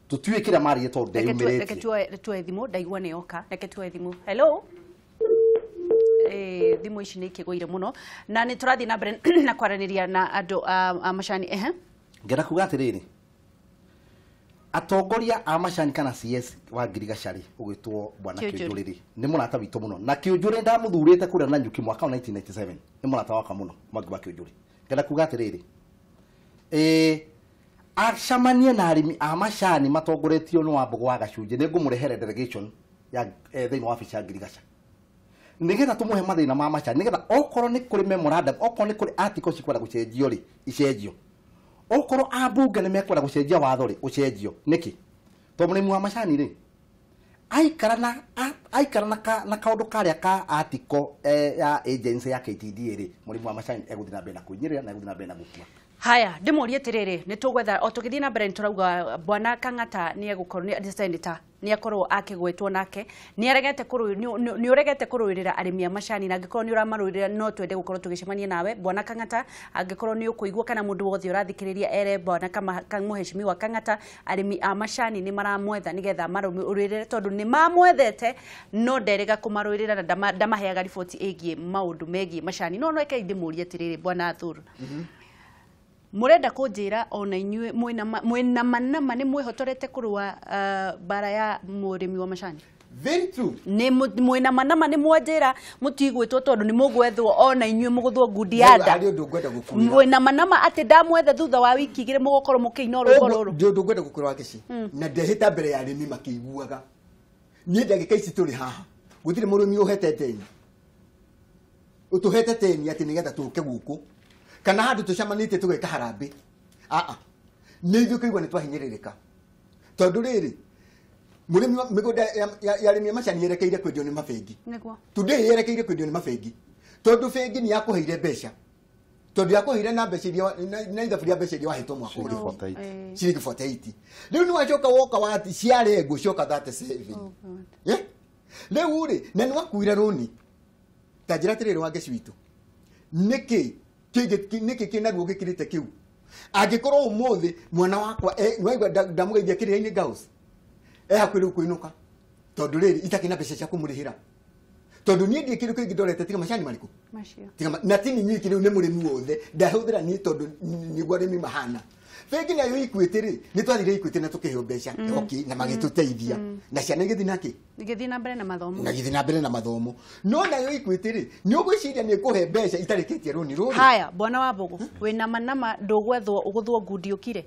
S3: Tũtiũĩ kĩrĩa marĩe tondũ ndeyumĩrĩtie.
S1: Reke tuoe thimũ, ndaigua nĩ yoka. Reke tuoe thimũ. Hello. Thimũ ici nĩ ikĩgũire mũno, na nĩ tũrathiĩ na mbere na kwaranĩria na andũ a macani. Ehe,
S3: ngenda kuga atĩrĩrĩ, atongoria a macani kana CS wa ngirigaca rĩ, ũgwĩtwo Bwana Kĩũnjũri rĩ, nĩ mũrata witũ mũno, na Kĩũnjũri ndamũthurĩte kũrĩa Nanyuki mwaka wa 1997, nĩ mũrata wakwa mũno Mwangi wa Kĩũnjũri. Ngenda kuga atĩrĩrĩ, acemanie na arĩmi a macani matongoretio nĩ Wambogo wa Gacunjĩ, nĩ ngũmũrehere delegation ya thĩinĩ wa wabici ya ngirigaca, nigetha tumuhe mathina ma macani, nigetha okorwo ni kuri memorandum, okorwo ni kuri article cikwenda gucenjio ri icenjio, okorwo ambunge ni mekwenda gucenjia watho ri ucenjio. Niki to murimi wa macani ri aikara na kaundu karia ka article ya agency ya KTDA ri, murimi wa macani eguthi na mbere na kuinyirira na eguthi na mbere na gukua.
S1: Haya, ndĩmũrie atĩrĩrĩ, nĩ tũgwetha o tũgĩthiĩ na mbere nĩ tũrauga Bwana Kang'ata nĩ egũkorwo nĩ senator, nĩ akorwo akĩgwetwo nake, nĩ ũregete kũrũĩrĩra arĩmi a macani, na angĩkorwo nĩ ũramarũĩrĩra no twende gũkorwo tũgĩcemania nawe Bwana Kang'ata. Angĩkorwo nĩ ũkũigua kana mũndũ wothe ũrathikĩrĩria ere Bwana Mũheshimiwa Kang'ata, arĩmi a macani nĩ maramwetha nĩgetha marũĩrĩre, tondũ nĩ mamwethete no nderega kũmarũĩrĩra na ndamaheaga riboti ĩgiĩ maũndũ megiĩ macani. No reke ndĩmũrie atĩrĩrĩ Bwana Thur, mũrenda kũnjĩra ona inyuĩ mwĩna manama nĩ mwĩhotorete kũrũa bara ya mũrĩmi wa macani?
S2: Very true.
S1: Nĩ mwĩna manama nĩ mwanjĩra mũtigwĩtwo tondũ nĩ mũgwethwo ona inyuĩ mũgũthwo ngundi ya nda. Mwĩna manama atĩ ndamwetha thutha wa wiki igĩrĩ mũgũkorwo mũkĩina rwĩmbo rũrũ.
S2: Ndĩ ũndũ ngwenda gũkwĩra Wakici, na ndehĩta mbere ya arĩmi makĩiguaga. Niĩ ndagĩka ici tũrĩ haha gũtirĩ mũrĩmi ũhete teni, ũtũhete teni atĩ nĩgetha tũke gũkũ kana handũ tũcemanĩtie tũgeka harambĩ. Aa, nĩ ithuĩ kũigua nĩ twahinyĩrĩrĩka, tondũ rĩrĩ mũrĩmi mĩgũnda ya arĩmi a macani yerekeire kwendio nĩ mabengi. Today yerekeire kwendio nĩ mabengi, tondũ bengi nĩ yakũheire mbeca, tondũ yakũheire na mbeca iria na ithabu rĩa mbeca iria wahetwo mwaka ũrĩa ciringi 48. Rĩu nĩ wacoka woka wati ciarengwo cioka 37. Rĩu rĩ, na nĩ wakuire rũni. Ta njĩra atĩrĩrĩ Wangeci witũ, nĩkĩ nĩkĩ kĩna ruo gĩkĩrĩte kĩu? Angĩkorwo ũmũthĩ mwana wakwa nĩwaigua ndamũgeithia kĩrĩra-inĩ Gauss, hakuhĩ rĩu kũinũka, tondũ rĩrĩ itakĩrĩ na mbeca cia kũmũrĩhĩra, tondũ niĩ ndiĩ kĩndũ kĩngĩ ndorete tiga macani marĩkũ macio, na ti niĩ nyiki, rĩu nĩ mũrĩmi wothe ndahũthĩra niĩ, tondũ nĩguo arĩmi mahana. Bengi nayo Equity rĩ, nĩ twathire Equity na tũkĩheo mbeca, okay, na magĩtũteithia na ciana igĩthiĩ nake
S1: Igĩthiĩ na mbere na mathomo.
S2: Na gĩthiĩ na mbere na mathomo. No nayo Equity rĩ, nĩ ũgwĩciria nĩ ĩkũhe mbeca itarĩkĩtie rũni rũrũ?
S1: Haya, bwana wa Mbogo, wĩna manama ndũgwethwo ũgũthwo ngundi ũkire.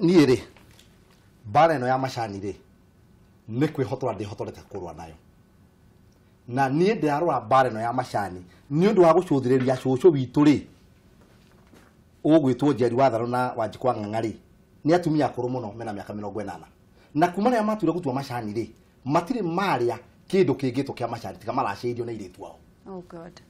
S3: Niĩ rĩ, mbara ĩno ya macani rĩ, nĩ kwĩhotora ndĩhotorete kũrũa nayo. Na niĩ ndĩrarora mbara ĩno ya macani nĩ ũndũ wa gũcũthĩrĩria cũcũ witũ rĩ, ũgwĩtwo Njeri wa Tharũ na Wanjikũ wa Ng'ang'a rĩ, nĩ atumia akũrũ mũno mena mĩaka 80. Na kuma rĩrĩa matuire gũtua macani rĩ, matirĩ marĩa kĩndũ kĩngĩtwo kĩa macani tiga maracĩirio nĩ airĩtu ao.
S1: Oh God.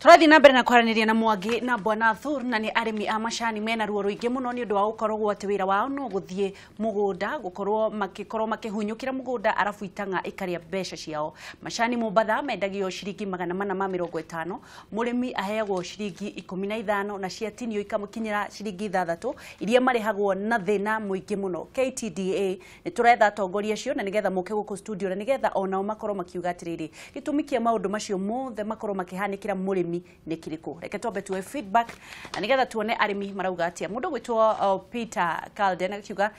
S1: Tũrathiĩ na mbere na kwaranĩria na Mwangi na Bwana Thur, na nĩ arĩmi a macani mena ruo rũingĩ mũno nĩ ũndũ wa gũkorwo atĩ wĩra wao no gũthiĩ mũgũnda, gũkorwo makĩkorwo makĩhunyũkĩra mũgũnda arabu itang'a ĩkarĩa mbeca ciao. Macani Mombatha mendagio ciringi 450, mũrĩmi aheagwo ciringi 15 na ciatinio ikamũkinyĩra ciringi 6 iria marĩhagwo na thĩna mũingĩ mũno. KTDA nĩ tũretha atongoria acio na nĩgetha moke gũkũ studio na nĩgetha onao makorwo makiuga atĩrĩrĩ, gĩtũmi kĩa maũndũ macio mothe makorwo makĩhanĩkĩra mũrĩmi nĩ kĩrĩkũ. Reke twambe tuoe feedback na nĩgetha tuone arĩmi marauga atĩa. Mũndũ gwĩtwo Peter Calden akiuga,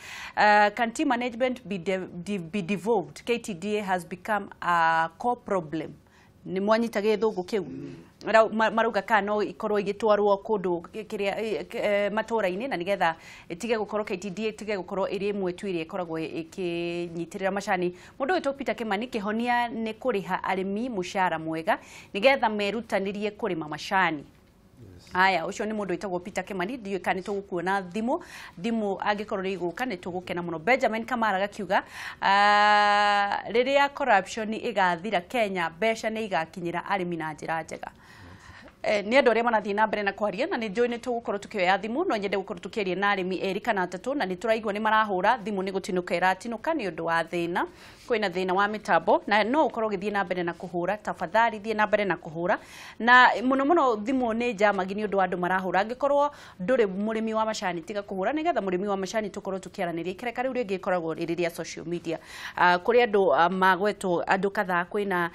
S1: can team management be devolved? KTDA has become a core problem. Nĩ mwanyita gĩthũngũ kĩu? Marauga kana no ikorwo igĩtwarwo kũndũ kĩrĩa matũra-inĩ na nĩgetha ĩtige gũkorwo KTDA ĩtige gũkorwo ĩrĩ ĩmwe tu ĩrĩa ĩkoragwo ĩkĩnyitĩrĩra macani. Mũndũ wĩtwo Peter Kimani, kĩhonia nĩ kũrĩha arĩmi mũcara mwega nĩgetha merutanĩrie kũrĩma macani. Haya, ũcio nĩ mũndũ wĩtagwo Peter Kimani, ndiũĩ kana nĩ tũgũkuona thimũ angĩkorwo nĩ igũka nĩ tũgũkena mũno. Benjamin Kamara gakiuga, rĩrĩa corruption ĩgathira Kenya, mbeca nĩ igakinyĩra arĩmi na njĩra njega. Nĩ andũ arĩa marathiĩ na mbere na kwaria na nĩ njũĩ nĩ tũgũkorwo tũkĩoya thimũ, no nyende gũkorwo tũkĩaria na arĩmi erĩ kana atatũ, na nĩ tũraigua nĩ marahũra thimũ nĩ gũtinũka ĩratinũka nĩ ũndũ wa thĩna, kwĩna thĩna wa mĩtambo, na no ũkorwo ũgĩthiĩ na mbere na kũhũra. Tafadhali thiĩ na mbere na kũhũra, na mũno mũno thimũ nĩ njamagi nĩ ũndũ wa andũ marahũra. Angĩkorwo ndũrĩ mũrĩmi wa macani tiga kũhũra, nĩgetha mũrĩmi wa macani tũkorwo tũkĩaranĩria. Ikereka rĩu rĩngĩ ĩkoragwo rĩrĩ rĩa social media, kũrĩ andũ magwetwo andũ kadhaa, kwĩna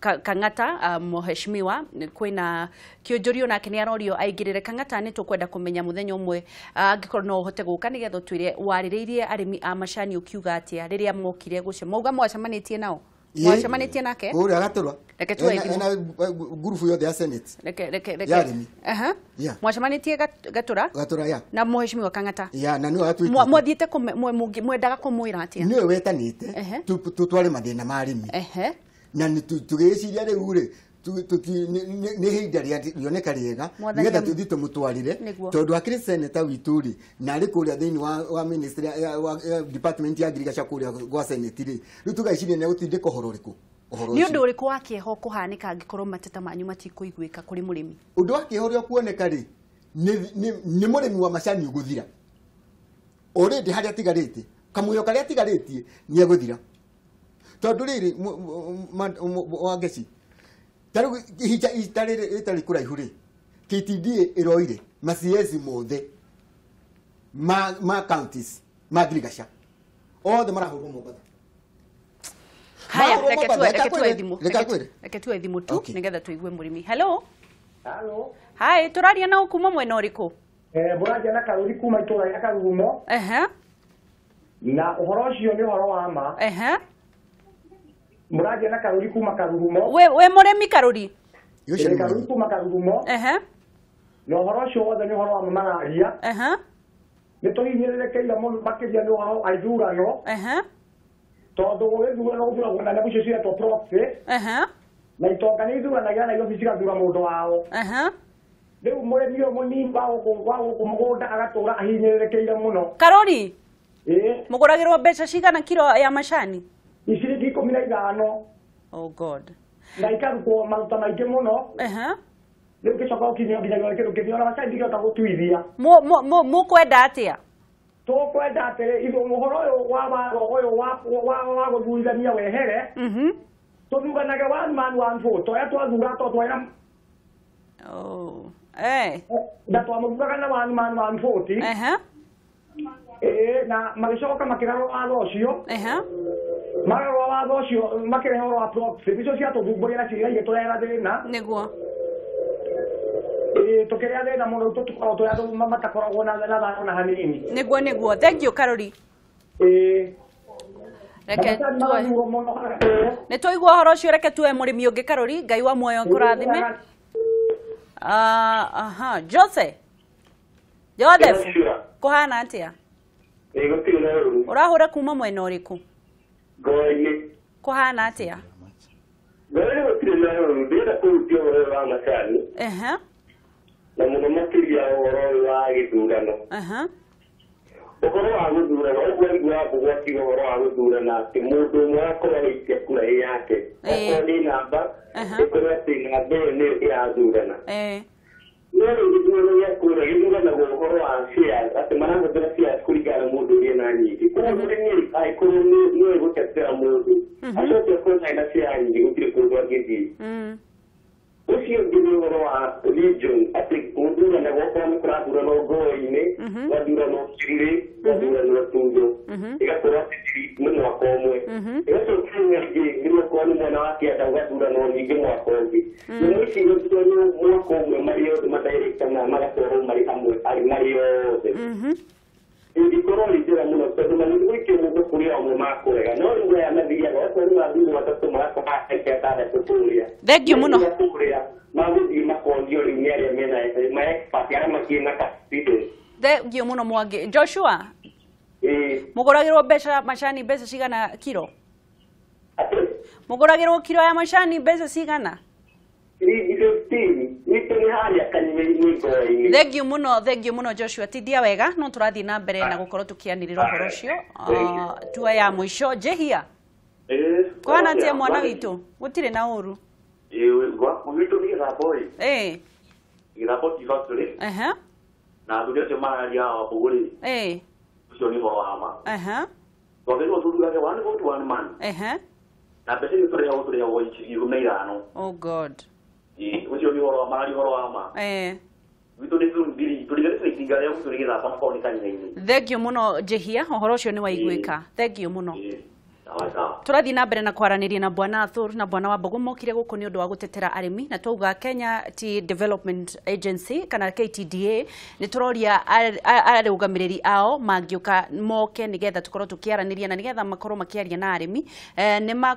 S1: Kang'ata mheshimiwa, kwĩna Kĩonjorio nake nĩ arorio aingĩrĩre. Kang'ata nĩ tũkwenda kũmenya mũthenya ũmwe angĩkorwo no ũhote gũka nĩgetha ũtwĩre warĩrĩirie arĩmi a macani ũkiuga atĩa rĩrĩa mokire gũce mauga mwacemanĩtie nao, mwacemanĩtie nake
S2: kũrĩa Gatũra.
S1: Reke tuoe thimũ.
S2: Ena ngurubu yothe ya Senate.
S1: Reke
S2: Ya arĩmi.
S1: Aha.
S2: Yeah.
S1: Mwacemanĩtie Gatũra
S2: Gatũra ya.
S1: na mheshimiwa Kang'ata.
S2: Ya, na nĩwe atuĩkĩte.
S1: Mwathiĩte mwendaga kũmwĩra atĩa?
S2: Nĩwe wetanĩte tũtware mathĩna ma arĩmi. Na nĩ tũgĩciria rĩu rĩ, nĩ ihinda rĩoneka rĩega nĩgetha tũthiĩ tũmũtwarĩre, tondũ akĩrĩ seneta witũ rĩ, na arĩ kũrĩa thĩinĩ wa ministry ya department ya agriculture kũrĩa gwa senate rĩ, rĩu tũgeciria nĩ egũtindĩka ũhoro ũrĩkũ.
S1: Nĩ ũndũ ũrĩkũ wa kĩeha ũkũhanĩka angĩkorwo mateta manyu matikũiguĩka kũrĩ mũrĩmi?
S2: Ũndũ wa kĩeha ũrĩa ũkuoneka rĩ, nĩ mũrĩmi wa macani ũgũthira. Already harĩa atigarĩtie, kamũheo karĩa atigarĩtie nĩ egũthira. Tondũ rĩrĩ Wangeci, ta rĩu ihinda rĩrĩ rĩtarĩ kũraihu rĩ, KTDA ĩroire ma CS mothe ma counties ma agriculture othe marahũrwo Mombatha.
S1: Haya, reke tuoe thimũ tu nĩgetha tũigue mũrĩmi. Hello.
S4: Hello.
S1: Hi, tũraria nao kuma mwena ũrĩkũ?
S4: Mũraria na Karuri kuma itũra rĩa Karurumo. Na ũhoro ũcio nĩ ũhoro wa ma. Mũraria na Karuri kuma Karurumo.
S1: We mũrĩmi Karuri?
S4: Karuri kuma Karurumo. Na ũhoro ũcio wothe nĩ ũhoro wa ma mararia. Nĩ tũhinyĩrĩrĩkĩire mũno makĩria nĩ ũhoro wa ithurano. Tondũ gũgĩthurano gũthuragwo na nyamũ icio ciretwo proxy. Na itonga nĩ ithuranagia Nairobi cigathura mũndũ wao. Rĩu mũrĩmi ũyũ mũnini wa gũkũ mũgũnda agatũra ahinyĩrĩrĩkĩire mũno.
S1: Karori, mũgũragĩrwo mbeca cigana kiro ya macani?
S4: Ciringi 15.
S1: Oh God.
S4: Na ikarutwo maruta maingĩ mũno. Rĩu ngĩcoka gũkinyio nginya kĩndũ kĩngĩ ona macani ndingĩhota gũtuithia.
S1: Mũkwenda atĩa?
S4: Tũkwenda atĩrĩ, ithuĩ ũhoro ũyũ wa watho ũyũ wa gũthurithania wehere. Tũthuranage one man one vote. Ũrĩa twathura to twaira.
S1: Oh.
S4: Na twamũthuraga na one man one vote. Na magĩcoka makĩgarũra watho ũcio. Magarũra watho ũcio makĩrehe ũhoro wa proxy. Icio ciatũthumbũria na ciira igĩtũrehera thĩna.
S1: Nĩguo.
S4: Tũkĩrĩ athĩna mũno tũkoragwo tũrĩ andũ matakoragwo na thayũ na hanini.
S1: Nĩguo thank you Karori. Reke tuoe nĩ twaigua ũhoro ũcio, reke tuoe mũrĩmi ũngĩ Karori. Ngai wa muoyo kũrathime. Aha, Jose Joseph, kũhana atĩa? Ũrahũra kuma mwena ũrĩkũ?
S5: Ngoi-inĩ.
S1: Kũhana atĩa?
S5: Ngoi-inĩ gũtirĩ na ũru, ndĩrenda kũhutia ũhoro wa macani. Na mũno makĩria ũhoro wa gĩthurano. Ũhoro wa gũthurana, ũguo aigua gwakiuga ũhoro wa gũthurana atĩ mũndũ ũmwe akorwo agĩikia kura ĩ yake. Okorwo nĩ namba, ĩkorwo atĩ namba ĩyo nĩyo ĩrathurana. No rĩu gĩthurano gĩa kũrĩa gĩthuranagwo ũhoro wa shares, atĩ marahũthĩra shares kũringana na mũndũ ũrĩa na nyingĩ. Koguo mũrĩmi angĩkorwo nĩwe gũtetera mũndũ, acoke akorwo ndarĩ na share nyingĩ gũtirĩ kũndũ angĩthiĩ. Ũcio ũngĩ nĩ ũhoro wa region, atĩ gũthuranagwo okorwo nĩ kũrathuranwo Ngoi-inĩ, gũgathuranwo Kĩrurĩ, gũgathuranwo Tundo, ĩgakorwo atĩ nĩ mwaka ũmwe. Ĩgacoka ĩyo ĩngĩ nĩ okorwo nĩ mwena wa kĩanda gũgathuranwo ningĩ mwaka ũngĩ. Nyamũ ici igũthuranwo mwaka ũmwe marĩ othe madirector na magakorwo marĩ hamwe marĩ othe. Ĩngĩkorwo ĩ njega mũno tondũ magĩthiĩ gũikia mũndũ kũrĩ o amwe makũrega, no rĩu aya mathiaga okorwo nĩ mathurwo atatũ magakorwo aikia atandatũ kũrĩa.
S1: Thank you mũno.
S5: Kũrĩa magũthiĩ makonio rĩu nĩ arĩa mena ma expert arĩa makĩrĩ na confidence.
S1: Thank you mũno Mwangi. Joshua, mũgũragĩrwo mbeca macani mbeca cigana kiro? Mũgũragĩrwo kiro ya macani mbeca cigana? Thank you mũno Joshua, tindia wega no tũrathiĩ na mbere na gũkorwo tũkĩanĩrĩra ũhoro ũcio. Tua ya mũico Njĩhia. Kũhana atĩa mwana witũ? Gũtirĩ na ũru.
S5: Gwitũ nĩ Gĩthambo ĩ. Gĩthambo Tea Factory. Na athuri acio mararia wa Mbũgũ rĩ. Ũcio nĩ ũhoro wa ma. Twagĩrĩirwo tũthurage one vote one man. Na mbeca iria tũrĩhagwo 15.
S1: Oh God.
S5: Ũcio nĩ ũhoro wa mararia ũhoro wa ma. Gwitũ nĩ ngiri tũriganĩte na itinga rĩa gwitũ nĩ Gĩthambo na kau nĩ kanitha-inĩ.
S1: Thank you mũno Njĩhia, ũhoro ũcio nĩ waiguĩka. Thank you mũno. Tũrathiĩ na mbere na kwaranĩria na Bwana Arthur na Bwana Wambogo mokire gũkũ nĩ ũndũ wa gũtetera arĩmi, na twauga Kenya Tea Development Agency kana KTDA nĩ tũroria arũgamĩrĩri ao mangĩũka moke nĩgetha tũkorwo tũkĩaranĩria na nĩgetha makorwo makĩaria na arĩmi. Nĩ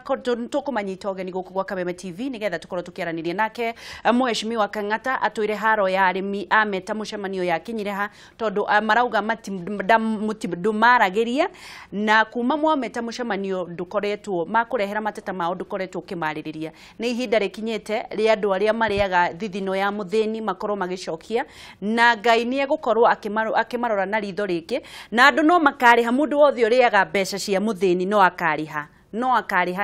S1: tũkũmanyita ũgeni gũkũ gwa Kameme TV nĩgetha tũkorwo tũkĩaranĩria nake. Mheshimiwa Kang'ata atwĩre haro ya arĩmi ameta mũcemanio yakinyire ha tondũ marauga ndũmaragĩria na kuma mwameta mũcemanio ndukoretwo makurehera mateta mao ndukoretwo ukimaririria. Ni ihinda rikinyite ria andu aria mariaga thithino ya muthini makorwo magicokia na Ngai ni egukorwo akimarora na ritho ringi, na andu no makariha mundu wothe uriaga mbeca cia muthini no akariha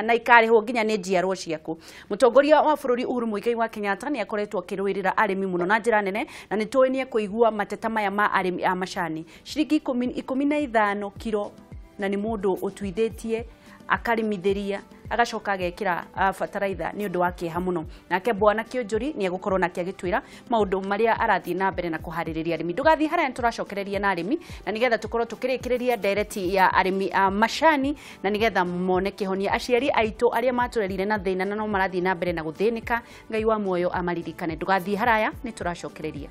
S1: na ikarihwo nginya nĩ njiarwo ciaku. Mũtongoria wa bũrũri Uhuru Muigai wa Kenyatta nĩ akoretwo akĩrũĩrĩra arĩmi mũno na njĩra nene, na nĩ tũĩ nĩ ekũigua mateta maya ma arĩmi a macani. Ciringi 15 kiro, na nĩ mũndũ ũtuithĩtie akarimithiria agacoka agekira bataraitha nĩ ũndũ wa kĩeha mũno. Nake Bwana Kĩonjori nĩ egũkorwo nake agĩtwĩra maũndũ marĩa arathiĩ na mbere na kũharĩrĩria arĩmi. Ndũgathiĩ harĩa nĩ tũracokereria na arĩmi na nĩgetha tũkorwo tũkĩrĩkĩrĩria ndereti ya arĩmi a macani na nĩgetha mone kĩhonia. Aciari aitũ arĩa matũrerire na thĩna na no marathiĩ na mbere na gũthĩnĩka, Ngai wa muoyo amaririkane. Ndũgathiĩ haraya nĩ tũracokereria.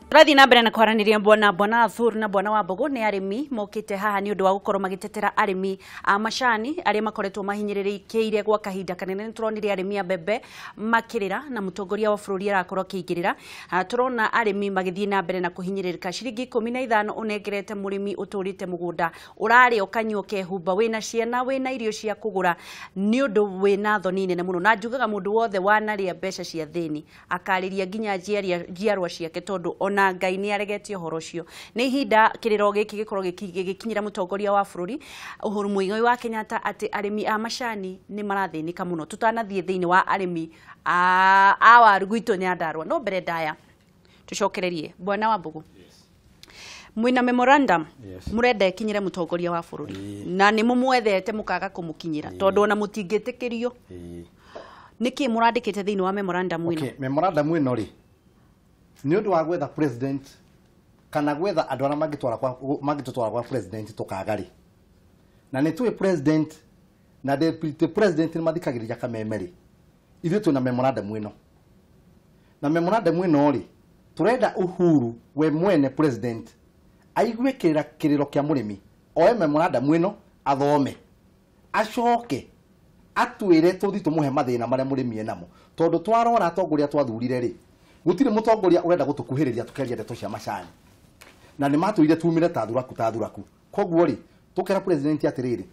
S1: Tũrathiĩ na mbere na kwaranĩria Bwana Arthur na Bwana Wambogo nĩ arĩmi mokĩte haha nĩ ũndũ wa gũkorwo magĩtetera arĩmi a macani arĩa makoretwo mahinyĩrĩrĩkĩire gwa kahinda kanene. Nĩ tũronire arĩmi a mbembe makĩrĩra na mũtongoria wa bũrũri arakorwo akĩingĩrĩra. Tũrona arĩmi magĩthiĩ na mbere na kũhinyĩrĩrĩka. Ciringi 15 ũnengerete mũrĩmi ũtũrĩte mũgũnda ũrarĩa ũkanyua ũkehumba wĩna ciana wĩna irio cia kũgũra nĩ ũndũ wĩna thoni nene mũno. Na njugaga mũndũ wothe wanarĩa mbeca cia thĩni akarĩria nginya njiarwa ciake tondũ ona Ngai nĩ aregetie ũhoro ũcio. Nĩ ihinda kĩrĩro gĩkĩ gĩkorwo gĩgĩkinyĩra mũtongoria wa bũrũri Uhuru Muigai wa Kenyatta atĩ arĩmi a macani nĩ marathĩnĩka mũno. Tũtanathiĩ thĩinĩ wa arĩmi a waru gwitũ Nyandarua, no mbere ndaya tũcokererie Bwana Wambogo. Mwina memorandum murenda ĩkinyĩre mũtongoria wa bũrũri na nĩ mũmwethete mũkaga kũmũkinyĩra tondũ ona mũtingĩtĩkĩrio. Nĩkĩ mũrandĩkĩte thĩinĩ wa memorandum ĩno?
S3: Okay, memorandum ĩno rĩ nĩ ũndũ wa gwetha president kana gwetha andũ arĩa mangĩtũtwara kwa president tũkaga rĩ, na nĩ tũĩ president na deputy president nĩ mathikagĩrĩria Kameme rĩ, ithuĩ twĩna memorandum ĩno. Na memorandum ĩno rĩ Turenda Uhuru we mwene president aigue kiriro kia murimi oe memorandum ino athome acoke atwire tuthi tumuhe mathina maria murimi enamo tondu twarora atongoria twathurire ri gutire mutongoria urenda gutukuhiriria tukeria ndeto cia macani na ni matwire tumire ta thuraku koguo ri tukera president atiriri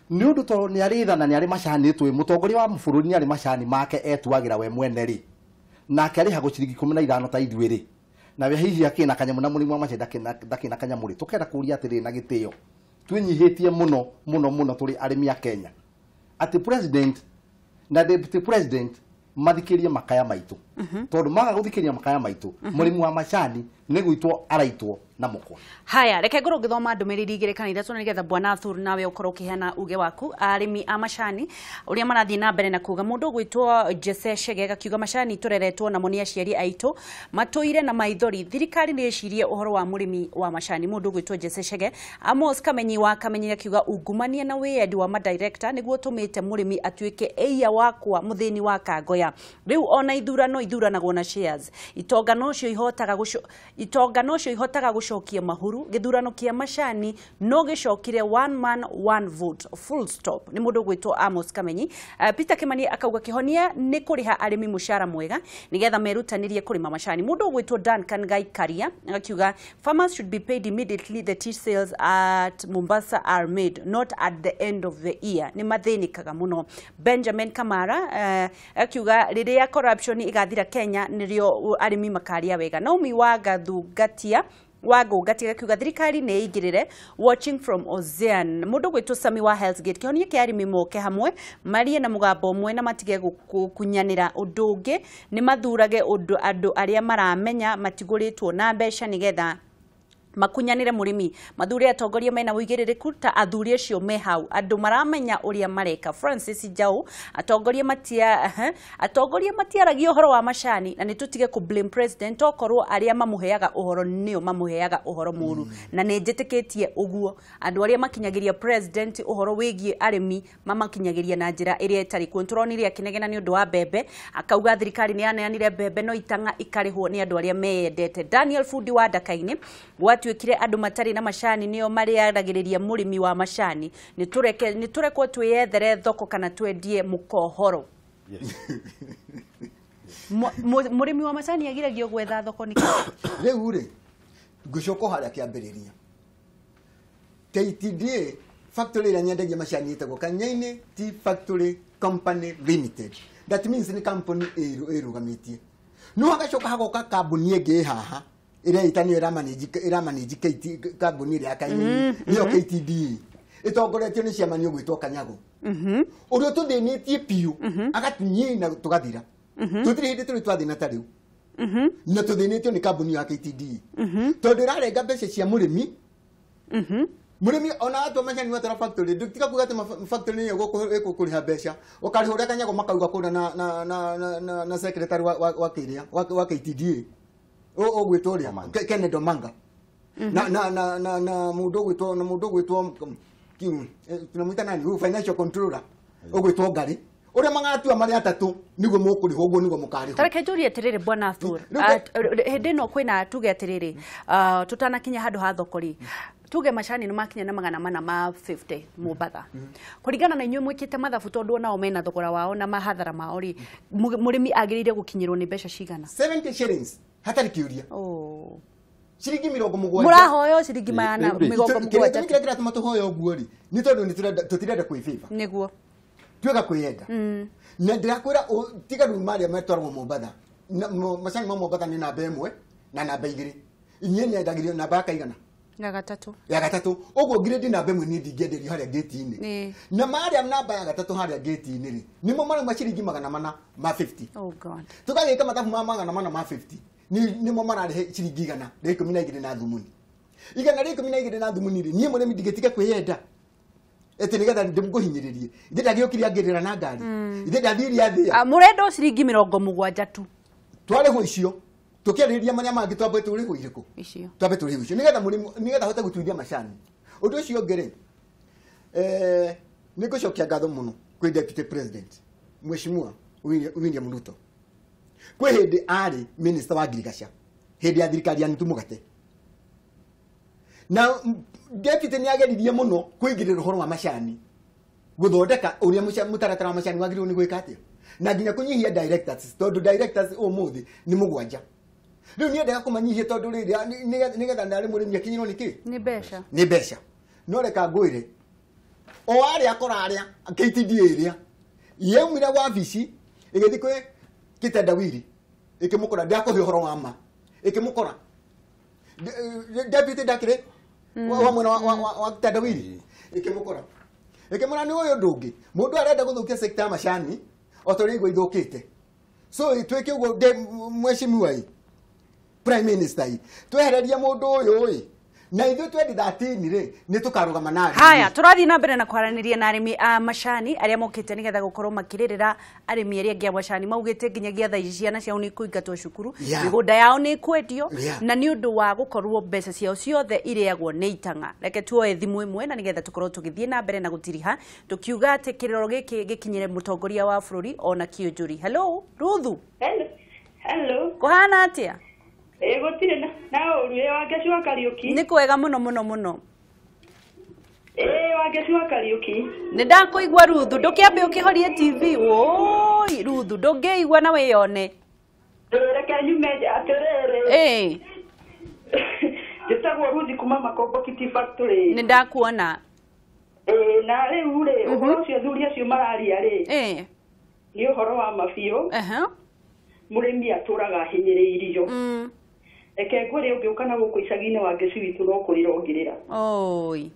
S3: ni undu to ni ari tha na ni ari macani twi mutongoria wa bururi ni ari macani make etuagira we mwene ri nake arĩhagwo ciringi 15 ta ithuĩ rĩ na we hihi akĩna kanyamũ na mũrĩmi wa macani ndakĩna kanyamũ rĩ tũkenda kũria atĩrĩrĩ na gĩtĩo twĩnyihĩtie mũno mũno mũno tũrĩ arĩmi a Kenya atĩ president na deputy president mathikĩrie makaya maitũ tondũ maga gũthikĩria makaya maitũ mũrĩmi wa macani nĩ gwitwo araitwo na mũkwa.
S1: Haya, reke ngorwo ngĩthoma ndũmĩrĩri igĩrĩ kana ithatũ nĩgetha Bwana Arthur nawe ũkorwo ũkĩheana uge waku. Arĩmi a macani ũrĩa marathiĩ na mbere na kuga, mũndũ ũgwĩtwo Jesse Chege akiuga macani tũreretwo namo nĩ aciari aitũ matũire na maithori, thirikari nĩ ĩcirie ũhoro wa mũrĩmi wa macani. Mũndũ ũgwĩtwo Jesse Chege. Amos Kamenyi wa Kamenyi akiuga ungumania na wĩyendi wa madirector nĩguo ũtũmĩte mũrĩmi atuĩke ĩia wakwa mũthĩni wa Kangoya. Rĩu ona ithurano ithuranagwo na shares, itonga nocio ihotaga gũcokia mahuru. Gĩthurano kĩa macani no gĩcokire one man one vote full stop. Nĩ mũndũ ũgwĩtwo Amos Kamenyi. Peter Kimani akauga kĩhonia nĩ kũrĩha arĩmi mũcara mwega nĩgetha merutanĩrie kũrĩma macani. Mũndũ ũgwĩtwo Duncan Ngai Karia akiuga farmers should be paid immediately the tea sales at Mombasa are made, not at the end of the year. Nĩ mathĩnĩkaga mũno. Benjamin Kamara akiuga rĩrĩa corruption ĩgathira Kenya nĩrĩo arĩmi makaria wega. Naomi Wagathungatia Wagũngatia akiuga thirikari nĩ ĩingĩrĩre. Watching from Ozean. Mũndũ gwĩtwo Sami wa Hell's Gate, kĩhonia kĩa arĩmi moke hamwe marie na mũgambo ũmwe na matige gũkunyanĩra. Ũndũ ũngĩ nĩ mathurage ũndũ andũ arĩa maramenya matigũrĩtwo na mbeca nĩgetha makunyanĩre mũrĩmi, mathure atongoria mena ũigĩrĩrĩku ta athuri acio me hau andũ maramenya ũrĩa mareka. Francis Njau, atongoria matiaragia ũhoro wa macani na nĩ tũtige kũ blame president okorwo arĩa mamũheaga ũhoro nĩo mamũheaga ũhoro mũru. Na nĩ njĩtĩkĩtie ũguo andũ arĩa makinyagĩria president ũhoro wĩgiĩ arĩmi mamakinyagĩria na njĩra ĩrĩa ĩtarĩ kuo. Nĩtũronire akĩnegena nĩ ũndũ wa mbembe akauga thirikari nĩ yaneanire mbembe no itang'a ikarĩhwo nĩ andũ arĩa meyendete. Daniel Fundi wa Ndakainĩ, gwatuĩkire andũ matarĩ na macani nĩo marĩaragĩrĩria mũrĩmi wa macani, nĩ tũrekwo twĩyethere thoko kana twendie mũkohoro. Mũrĩmi wa macani agiragio gwetha thoko nĩkĩ?
S2: Rĩu rĩ ngũcoka harĩa kĩambĩrĩria, KTDA factory ĩrĩa nyendagia macani ĩtagwo Kanyaini Tea Factory Company Limited. That means nĩ company ĩrũgamĩtie. No hagacoka hagoka kambuni ĩngĩ haha ĩrĩa ĩtanio ĩramanage KT kambuni ĩrĩa ya Kanyaini nĩyo KTDA ĩtongoretio nĩ ciamanio gwĩtwo Kanyago ũrĩa tũthĩnĩtie biũ agatunyina tũgathira. Tũtirĩ hĩndĩ tũrĩ twathĩna ta rĩu na tũthĩnĩtio nĩ kambuni ya KTDA tondũ ĩrarenga mbeca cia mũrĩmi. Mũrĩmi ona atua macani matwara factory tiga kuga atĩ factory nĩyo ĩgũkũrĩha mbeca ũkarĩha ũrĩa Kanyago makauga kũrĩa na secretary wa kĩrĩa wa KTDA ũgwĩtwo ũrĩa Kenneth Omanga na na na na na mũndũ ũgwĩtwo tunamwita nani huyu financial controller ũgwĩtwo Ngari ũrĩa magatua marĩ atatũ nĩguo mũkũrĩhwo ũguo nĩguo mũkarĩhwo.
S1: Tareke njũrie atĩrĩrĩ Bwana Arthur, hĩndĩ ĩno kwĩna tuge atĩrĩrĩ tũtanakinya handũ ha thoko rĩ, tuge macani nĩ makinya na 450 Mombatha. Kũringana na inyuĩ mwĩkĩte mathabu tondũ onao mena thogora wao na mahathara mao rĩ, mũrĩmi agĩrĩire gũkinyĩrwo nĩ mbeca cigana?
S2: 70 shillings hatarĩ kĩũria. Ciringi 70.
S1: Mũrahoyo ciringi 700.
S2: Kĩrĩa kĩratũma tũhoe ũguo rĩ nĩ tondũ tũtirenda kwĩfavor.
S1: Nĩguo
S2: twega kwĩyenda. Na ndĩrakwĩra tiga rĩu marĩa matwaragwo Mombatha, macani ma Mombatha nĩ namba 1 na namba 2. Inyuĩ nyendagĩrio namba ya kaigana?
S1: Ya gatatũ.
S2: Ya gatatũ. Ũguo grade namba 1 niĩ ndingĩenderio harĩa gate-inĩ. Na marĩa namba ya gatatũ harĩa gate-inĩ rĩ nĩmo marauma ciringi 450.
S1: Oh God.
S2: Tũgagĩka mathabu ma 450 nĩmo mararĩhe ciringi 112 na thumuni. 112 na thumuni rĩ niĩ mũrĩmi ndingĩtiga kwĩyenda ĩtĩ nĩgetha ndĩmũhinyĩrĩrie. Ithe ndagĩũkire angĩrĩra na ngari. Ithe ndathiire athĩa.
S1: Mũrenda ciringi 70 tu.
S2: Twarĩhwo icio tũkĩarĩrĩria marĩa mangĩ twambe tũrĩhwo irĩkũ?
S1: Icio.
S2: Twambe tũrĩhwo icio nĩgetha mũrĩmi nĩgetha ahote gũtuithia macani. Ũndũ ũcio ũngĩ rĩ nĩ ngũcokia ngatho mũno kwĩ Deputy President Mheshimiwa William Ruto. Kwĩ hĩndĩ arĩ minister wa ngirigaca Hĩndĩ ya thirikari ya nuthu mũgate. Na deputy nĩ ageririe mũno kũingĩrĩra ũhoro wa macani. Gũthondeka ũrĩa mũtaratara wa macani wagĩrĩirwo nĩ gwĩka atĩa. Na nginya kũnyihia directors tondũ directors ũmũthĩ nĩ 7. Rĩu niendaga kũmanyihia tondũ rĩrĩ nĩgetha ndarĩ mũrĩmi akinyĩrwo nĩ kĩ?
S1: Nĩ mbeca.
S2: Nĩ mbeca. No reka ngwĩre o arĩa akora arĩa KTDA ĩrĩa yaumire wabici ĩgĩthiĩ kwĩ Kitendawili ĩkĩmũkora ndakũhe ũhoro wa ma ĩkĩmũkora deputy ndakĩrĩ wa mwena wa Kitendawili ĩkĩmũkora ĩkĩmũra nĩ ũyũ ũndũ ũngĩ mũndũ arenda gũthũkia sector ya macani o ta ũrĩa igua ithũkĩte. So twĩke ũguo mheshimiwa ĩ prime minister ĩ twehererie mũndũ ũyũ ĩ na ithuĩ 2013 rĩ nĩ tũkarũgama na arĩmi.
S1: Haya, tũrathiĩ na mbere na kwaranĩria na arĩmi a macani arĩa mokĩte nĩgetha gũkorwo makĩrĩrĩra arĩmi arĩa angĩ a macani maugĩte nginyagia thaa ici ciana ciao nĩ ikũingatwo cukuru, mĩgũnda yao nĩ ĩkwendio, na nĩ ũndũ wa gũkorwo mbeca ciao ciothe irĩagwo nĩ itang'a. Reke tuoe thimũ ĩmwe na nĩgetha tũkorwo tũgĩthiĩ na mbere na gũtiriha tũkiuga atĩ kĩrĩro gĩkĩ gĩkinyĩre mũtongoria wa bũrũri ona kĩũnjũri. Hello, Ruthu.
S6: Hello. Hello.
S1: Kũhana atĩa?
S6: Gũtirĩ na ũru. Ĩ Wangeci wa Kariũki.
S1: Nĩ kwega mũno mũno mũno.
S6: Ĩ Wangeci wa Kariũki.
S1: Nĩ ndakũigua Ruthu, ndũkĩambe ũkĩhorie TV. Woi Ruthu, ndũngĩigua na wĩyone.
S6: Reke nyume atĩrĩrĩ.
S1: Ĩ.
S6: Njĩtagwo Ruthi kuma Makomboki Tea Factory.
S1: Nĩ ndakuona.
S6: Ĩ na rĩu rĩ ũhoro ũcio athuri acio mararia rĩ.
S1: Ĩ.
S6: Nĩ ũhoro wa mabiũ. Mũrĩmi atũraga ahinyĩrĩirio. Reke ngwĩre ũngĩũka na gũkũ icagi-inĩ Wangeci witũ no kũrĩra ũngĩrĩra.
S1: Oi.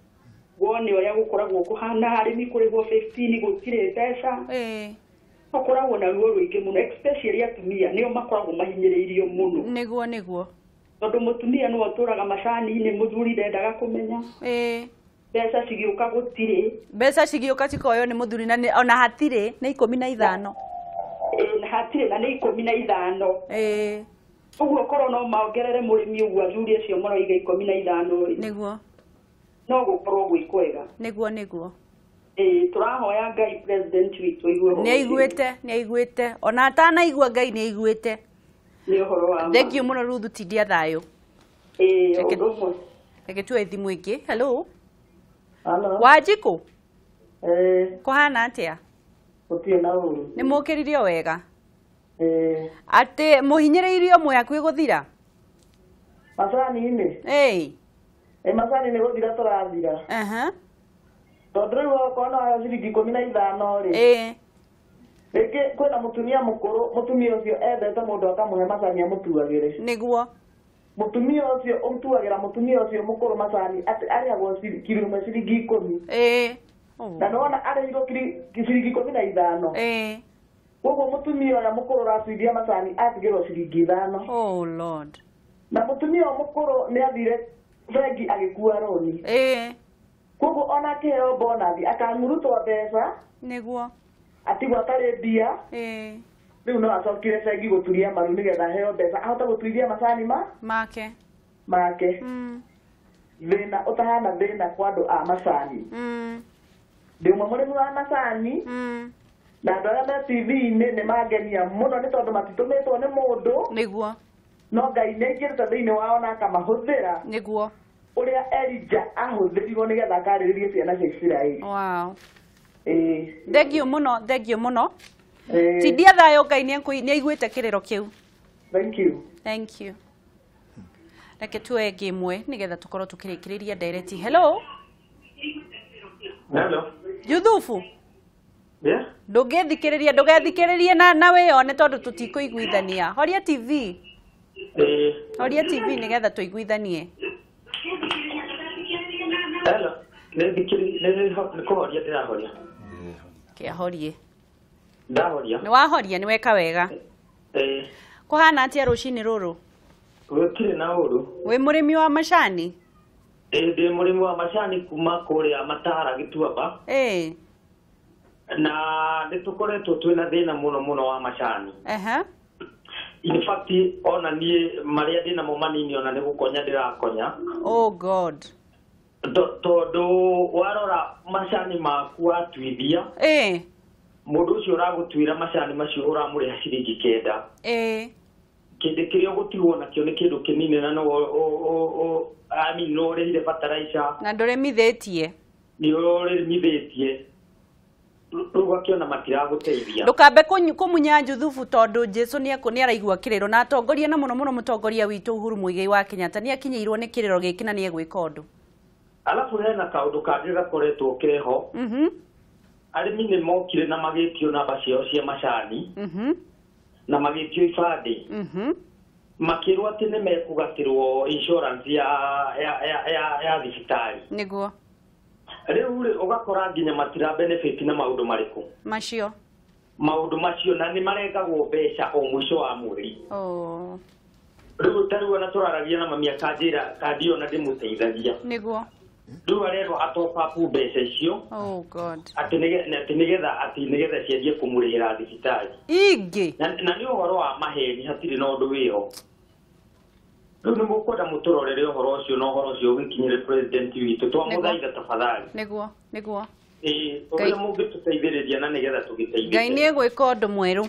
S6: Wone ũrĩa gũkoragwo kũhana arĩmi kũrĩhwo 15 gũtirĩ mbeca. Gũkoragwo na ruo rũingĩ mũno especially atumia nĩo makoragwo mahinyĩrĩirio mũno.
S1: Nĩguo nĩguo.
S6: Tondũ mũtumia nĩwe ũtũraga macani-inĩ mũthuri ndendaga kũmenya. Mbeca cigĩũka gũtirĩ.
S1: Mbeca cigĩũka cikoywo nĩ mũthuri na ona hatirĩ nĩ 15.
S6: Na hatirĩ na nĩ 15. Ũguo korwo no maongerere mũrĩmi ũguo athuri acio maroiga 15 rĩ.
S1: Nĩguo.
S6: No gũkorwo gwĩ kwega.
S1: Nĩguo nĩguo.
S6: Tũrahoya Ngai president witũ aigue ũhoro.
S1: Nĩ aiguĩte, nĩ aiguĩte. Ona atanaigua Ngai nĩ aiguĩte.
S6: Nĩ ũhoro wa ma.
S1: Thank you mũno Ruthu, tindia thayũ.
S6: Ũndũ ũmwe.
S1: Reke tuoe thimũ ĩngĩ. Hello.
S7: Hello.
S1: Wanjikũ. Kũhana atĩa?
S7: Gũtirĩ na ũru.
S1: Nĩ mũkĩririo wega? Atĩ mũhinyĩrĩirio mwĩ hakuhĩ gũthira?
S7: Macani-inĩ?
S1: Ĩĩ.
S7: Macani nĩ gũthira tũrathira. Tondũ rĩu okorwo no heo ciringi 15 rĩ. Rĩngĩ kwĩna mũtumia mũkũrũ, mũtumia ũcio endete mũndũ akamũhe macani amũtuagĩre.
S1: Nĩguo.
S7: Mũtumia ũcio ũmtuagĩra mũtumia ũcio mũkũrũ macani atĩ arĩhagwo kiro ĩmwe ciringi 10. Na nĩwona arĩhirwo ciringi 15. Koguo mũtumia ũrĩa mũkũrũ ũratuithia macani atigĩrwo ciringi 5.
S1: Oh Lord.
S7: Na mũtumia ũyũ mũkũrũ nĩ athire bengi agĩkua rũni. Koguo ona akĩheo bonathi akang'urutwo mbeca.
S1: Nĩguo.
S7: Atigwo atarĩ mbia. Rĩu no acokire bengi gũturia maru nĩgetha aheo mbeca ahote gũtuithia macani
S1: make.
S7: Make. Thĩna ũtahana thĩna kwa andũ a macani. Ndĩ ũmwe mũrĩmi wa macani. Na andũ arĩa me TV-inĩ nĩ mangenia mũno nĩ tondũ matitũmĩtwo nĩ mũndũ.
S1: Nĩguo.
S7: No Ngai nĩ aingĩrĩte thĩinĩ wao na akamahũthĩra.
S1: Nĩguo.
S7: Ũrĩa Elijah ahũthĩrirwo nĩgetha akarĩrĩrie ciana cia Isiraeli.
S1: Wow. Thank you mũno, thank you mũno. Tindia thayũ Ngai nĩ aiguĩte kĩrĩro kĩu.
S7: Thank you.
S1: Thank you. Reke tuoe ĩngĩ ĩmwe nĩgetha tũkorwo tũkĩrĩkĩrĩria ndereti. Hello.
S8: Hello.
S1: Yuthufu.
S8: Yeah.
S1: Ndũngĩthikĩrĩria, ndũgethikĩrĩrie na wĩyone tondũ tũtikũiguithania. Horia TV. Horia TV nĩgetha tũiguithanie.
S8: Hello. Nĩ kũhoria ndĩrahoria.
S1: Kĩahorie.
S8: Ndahoria.
S1: Nĩ wahoria, nĩ weka wega. Kũhana atĩa rũcinĩ rũrũ?
S8: Gũtirĩ na ũru.
S1: Wĩ mũrĩmi wa macani?
S8: Ndĩ mũrĩmi wa macani kuma kũrĩa Matara Gĩtuamba. Na nĩ tũkoretwo twĩna thĩna mũno mũno wa macani. In fact ona niĩ marĩa ndĩnamo manini ona nĩ gũkonya ndĩrakonya.
S1: Oh God.
S8: Tondũ warora macani maku watuithia. Mũndũ ũcio ũragũtuĩra macani macio ũramũrĩha ciringi 9.
S5: Kĩndũ kĩrĩa ũgũtigwo nakĩo nĩ kĩndũ kĩnini na no I mean no ũrĩhire fertilizer
S1: na ndũrĩmithĩtie.
S5: Nĩ ũrĩmithĩtie. Rĩu ũgakĩona matiragũteithia.
S1: Ndũkambe kũmunya Juthubu tondũ Jesu nĩ araigua kĩrĩro na atongoria na mũno mũno mũtongoria witũ Uhuru Muigai wa Kenyatta nĩ akinyĩirwo nĩ kĩrĩro gĩkĩ na nĩ egwĩka ũndũ.
S5: Alafu hena kaũndũ kangĩ gakoretwo keho. Arĩmi nĩ mokire na magĩtio namba ciao cia macani. Na magĩtio ibandĩ. Makĩrwo atĩ nĩ mekũgatĩrwo insurance ya thibitarĩ.
S1: Nĩguo.
S5: Rĩu rĩ ũgakora nginya matira benefit na maũndũ marĩkũ?
S1: Macio.
S5: Maũndũ macio na nĩ marengagwo mbeca o mũico wa mweri. Rĩu ta rĩu ona tũraragia na mami akanjĩra kandi ĩyo na ndĩmũteithagia.
S1: Nĩguo.
S5: Rĩu arerwo atop up mbeca icio.
S1: Oh God.
S5: Atĩ nĩgetha cianjie kũmũrĩhĩra thibitarĩ.
S1: Ingĩ.
S5: Na nĩ ũhoro wa maheni hatirĩ na ũndũ wĩho. Rĩu nĩ mũkwenda mũtũrorere ũhoro ũcio na ũhoro ũcio ũgĩkinyĩre president witũ twamũthaitha tafadhali.
S1: Nĩguo, nĩguo.
S5: Ũrĩa mũngĩtũteithĩrĩria na nĩgetha tũgĩteithĩke.
S1: Ngai nĩ egwĩka ũndũ mwerũ.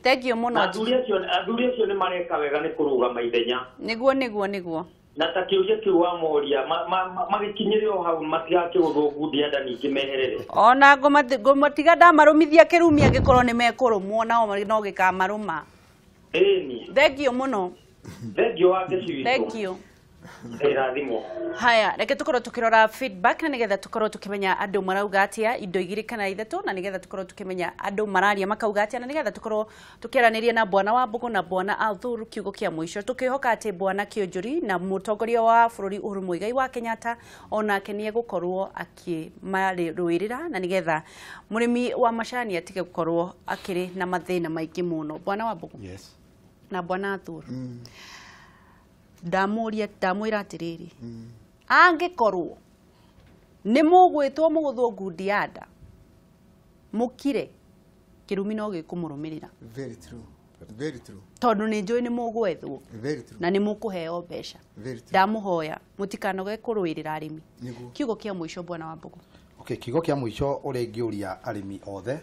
S1: Thank you mũno.
S5: Athuri acio nĩ mareka wega nĩ kũrũgama ithenya.
S1: Nĩguo, nĩguo, nĩguo.
S5: Na ta kĩũria kĩu wamoria magĩkinyĩre o hau matigakĩgũthwo ngundi ya nda ningĩ meherere.
S1: Ona ngũmatiga ndamarũmithia kĩrumi angĩkorwo nĩ mekũrũmwo nao no gĩkamarũma.
S5: Ĩni.
S1: Thank you mũno.
S5: Thank you Wangeci witũ.
S1: Thank you.
S5: Ĩrathimwo.
S1: Haya, reke tukorwo tukirora feedback na nigetha tukorwo tukimenya andu marauga atia indo igiri kana ithatu na nigetha tukorwo tukimenya andu mararia makauga atia na nigetha tukorwo tukiaraniria na bwana Wambugu na bwana Arthur kiugo kia mwisho tukihoka ati bwana Kionjuri na mutongoria wa bururi Uhuru Muigai wa Kenyatta onake ni egukorwo akimarũĩrĩra na nigetha murimi wa macani atige gukorwo akiri na mathina maingi muno. Bwana Wambugu.
S3: Yes.
S1: Na bwana Arthur. Ndamũria ndamwĩra atĩrĩrĩ angĩkorwo nĩ mũgwĩtwo mũgũthwo ngundi ya nda mũkire kĩrumi no gĩkũmũrũmĩrĩra.
S2: Very true. Very true.
S1: Tondũ nĩ njũĩ nĩ mũgwethwo.
S2: Very true.
S1: Na nĩ mũkũheo mbeca.
S2: Very true.
S1: Ndamũhoya mũtikanoge kũrũĩrĩra arĩmi. Kiugo kĩa mũico bwana Wambugu.
S3: Okay, kiugo kĩa mũico ũrĩa ingĩũria arĩmi othe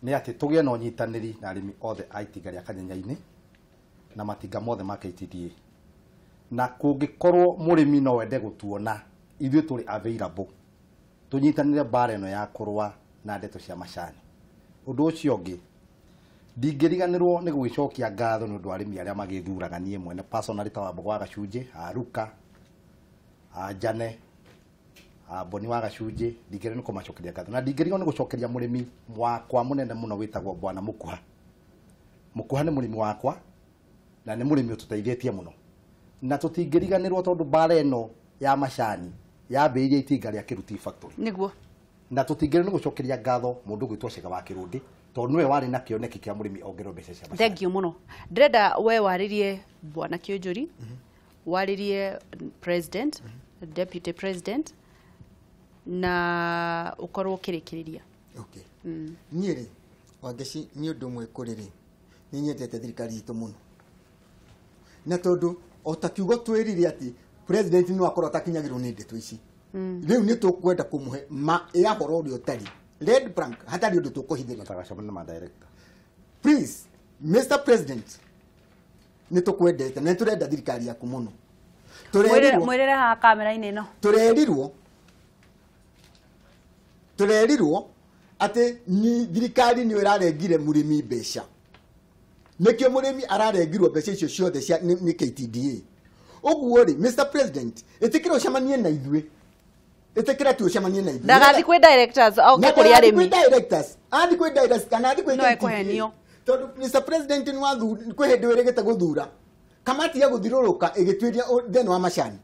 S3: nĩ atĩ tũgĩe na ũnyitanĩri na arĩmi othe a itinga rĩa Kanyenya-inĩ na matinga mothe ma KTDA. Na kũngĩkorwo mũrĩmi no wende gũtuona ithuĩ tũrĩ available tũnyitanĩre mbara ĩno ya kũrũa na ndeto cia macani. Ũndũ ũcio ũngĩ ndingĩriganĩrwo nĩ gũgĩcokia ngatho nĩ ũndũ wa arĩmi arĩa magĩthuraga niĩ mwene personally ta Wambugu wa Gacunjĩ, a Ruka, a Jane, a Boni wa Gacunjĩ, ndingĩriganĩrwo nĩ kũmacokeria ngatho na ndingĩriganĩrwo nĩ gũcokeria mũrĩmi wakwa mũnene mũno wĩtagwo bwana Mũkuha. Mũkuha nĩ mũrĩmi wakwa na nĩ mũrĩmi ũtũteithĩtie mũno na tũtingĩriganĩrwo tondũ mbara ĩno ya macani yambĩrĩirie itinga rĩa Kĩruti factory.
S1: Nĩguo.
S3: Na tũtingĩriganĩrwo nĩ gũcokeria ngatho mũndũ ũgwĩtwo Cega wa Kĩrũndĩ tondũ nĩwe warĩ na kĩoneki kĩa mũrĩmi ongererwo mbeca cia macani.
S1: Thank you mũno. Ndĩrenda we warĩrie bwana Kionjuri, warĩrie president, deputy president na ũkorwo ũkĩrĩkĩrĩria.
S2: Okay. Niĩ rĩ Wangeci nĩ ũndũ ũmwe kũrĩ rĩ nĩ nyendete thirikari itũ mũno na tondũ o ta kiugo twĩrire atĩ president no akorwo atakinyagĩrwo nĩ ndeto ici rĩu nĩ tũkwenda kũmũhe ma ya horo ũrĩa ũtari red blank hatarĩ ũndũ tũkũhithĩria. Please Mr President nĩ tũkwendete na nĩ tũrenda thirikari yaku mũno.
S1: Mwĩrĩre haha kamera-inĩ ĩno.
S2: Tũrerirwo atĩ thirikari nĩ ĩrarengire mũrĩmi mbeca. Nĩkĩo mũrĩmi ararengirwo mbeca icio ciothe cia nĩ KTDA. Ũguo rĩ Mr President ĩtĩkĩra ũcemanie na ithuĩ. Ĩtĩkĩra tu ũcemanie na ithuĩ.
S1: Ndagathiĩ kwĩ directors oke kũrĩ arĩmi.
S2: Kwĩ directors, athiĩ kwĩ directors kana athiĩ kwĩ
S1: No ekũhenio.
S2: Tondũ Mr President nĩ kwĩ hĩndĩ wĩrĩgĩte gũthura kamati ya gũthirũrũka ĩgĩtuĩria thĩna wa macani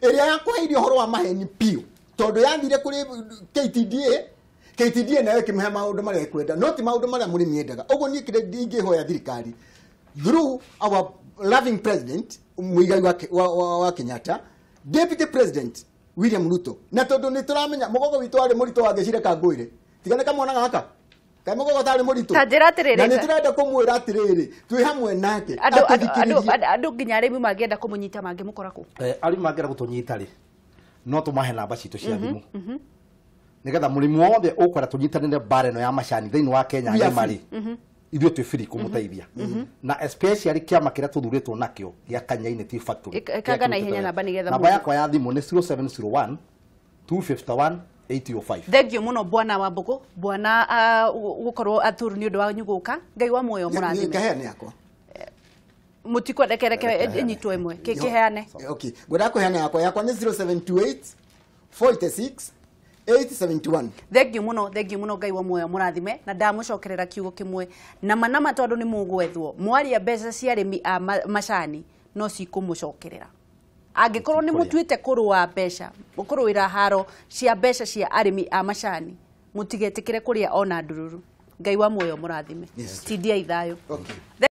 S2: ĩrĩa yakũheire ũhoro wa maheni piũ tondũ yathire kũrĩ KTDA. KTDA nayo ĩkĩmũhe maũndũ marĩa ĩkwenda no ti maũndũ marĩa mũrĩmi endaga. Ũguo niĩ kĩrĩa ingĩhoya thirikari through our loving president Muigai wa Kenyatta, deputy president William Ruto, na tondũ nĩ tũramenya mũgogo witũ warĩ mũritũ Wangecire Kangũire tigane kamwana gaka kaĩ mũgogo tarĩ mũritũ.
S1: Ta njĩra atĩrĩrĩ,
S2: na nĩ tũrenda kũmwĩra atĩrĩrĩ twĩ hamwe nake
S1: andũ nginya arĩmi mangĩenda kũmũnyita mangĩmũkora kũ?
S3: Arĩmi mangĩenda gũtũnyita rĩ no tũmahe namba citũ cia thimũ nigetha mũrĩmi wothe ũkwenda tũnyitanĩre mbara ĩno ya macani thĩinĩ wa Kenya ng'ima rĩ Ithuĩ twĩ free kũmũteithia. Na especially kĩama kĩrĩa tũthurĩtwo nakĩo gĩa Kanyainĩ Tea Factory.
S1: Ĩkanga na ihenya namba nĩgetha
S3: namba yakwa ya thimũ nĩ 0701 251 805.
S1: Thank you muno bwana Wambugu, bwana gukorwo aturu ni undu wanyu guka. Ngai wa muoyo mũrathime.
S2: Kaheane yakwa.
S1: Mutikwenda reke inyitwo imwe kiheane.
S2: Okay, ngwenda kuheana yakwa. Yakwa nĩ 0728 46 871.
S1: Thank you muno, thank you muno Ngai wa muoyo mũrathime na ndamucokerera kiugo kimwe na manama tondu ni mugwethwo mwaria mbeca cia arĩmi a macani no cikũmũcokerera. Angĩkorwo nĩ mũtuĩte kũrũa mbeca, kũrũĩra haro cia mbeca cia arĩmi a macani, mũtigetĩkĩre kũrĩa ona ndururu. Ngai wa muoyo mũrathime.
S2: Yes.
S1: Tindiai thayũ.
S2: Okay.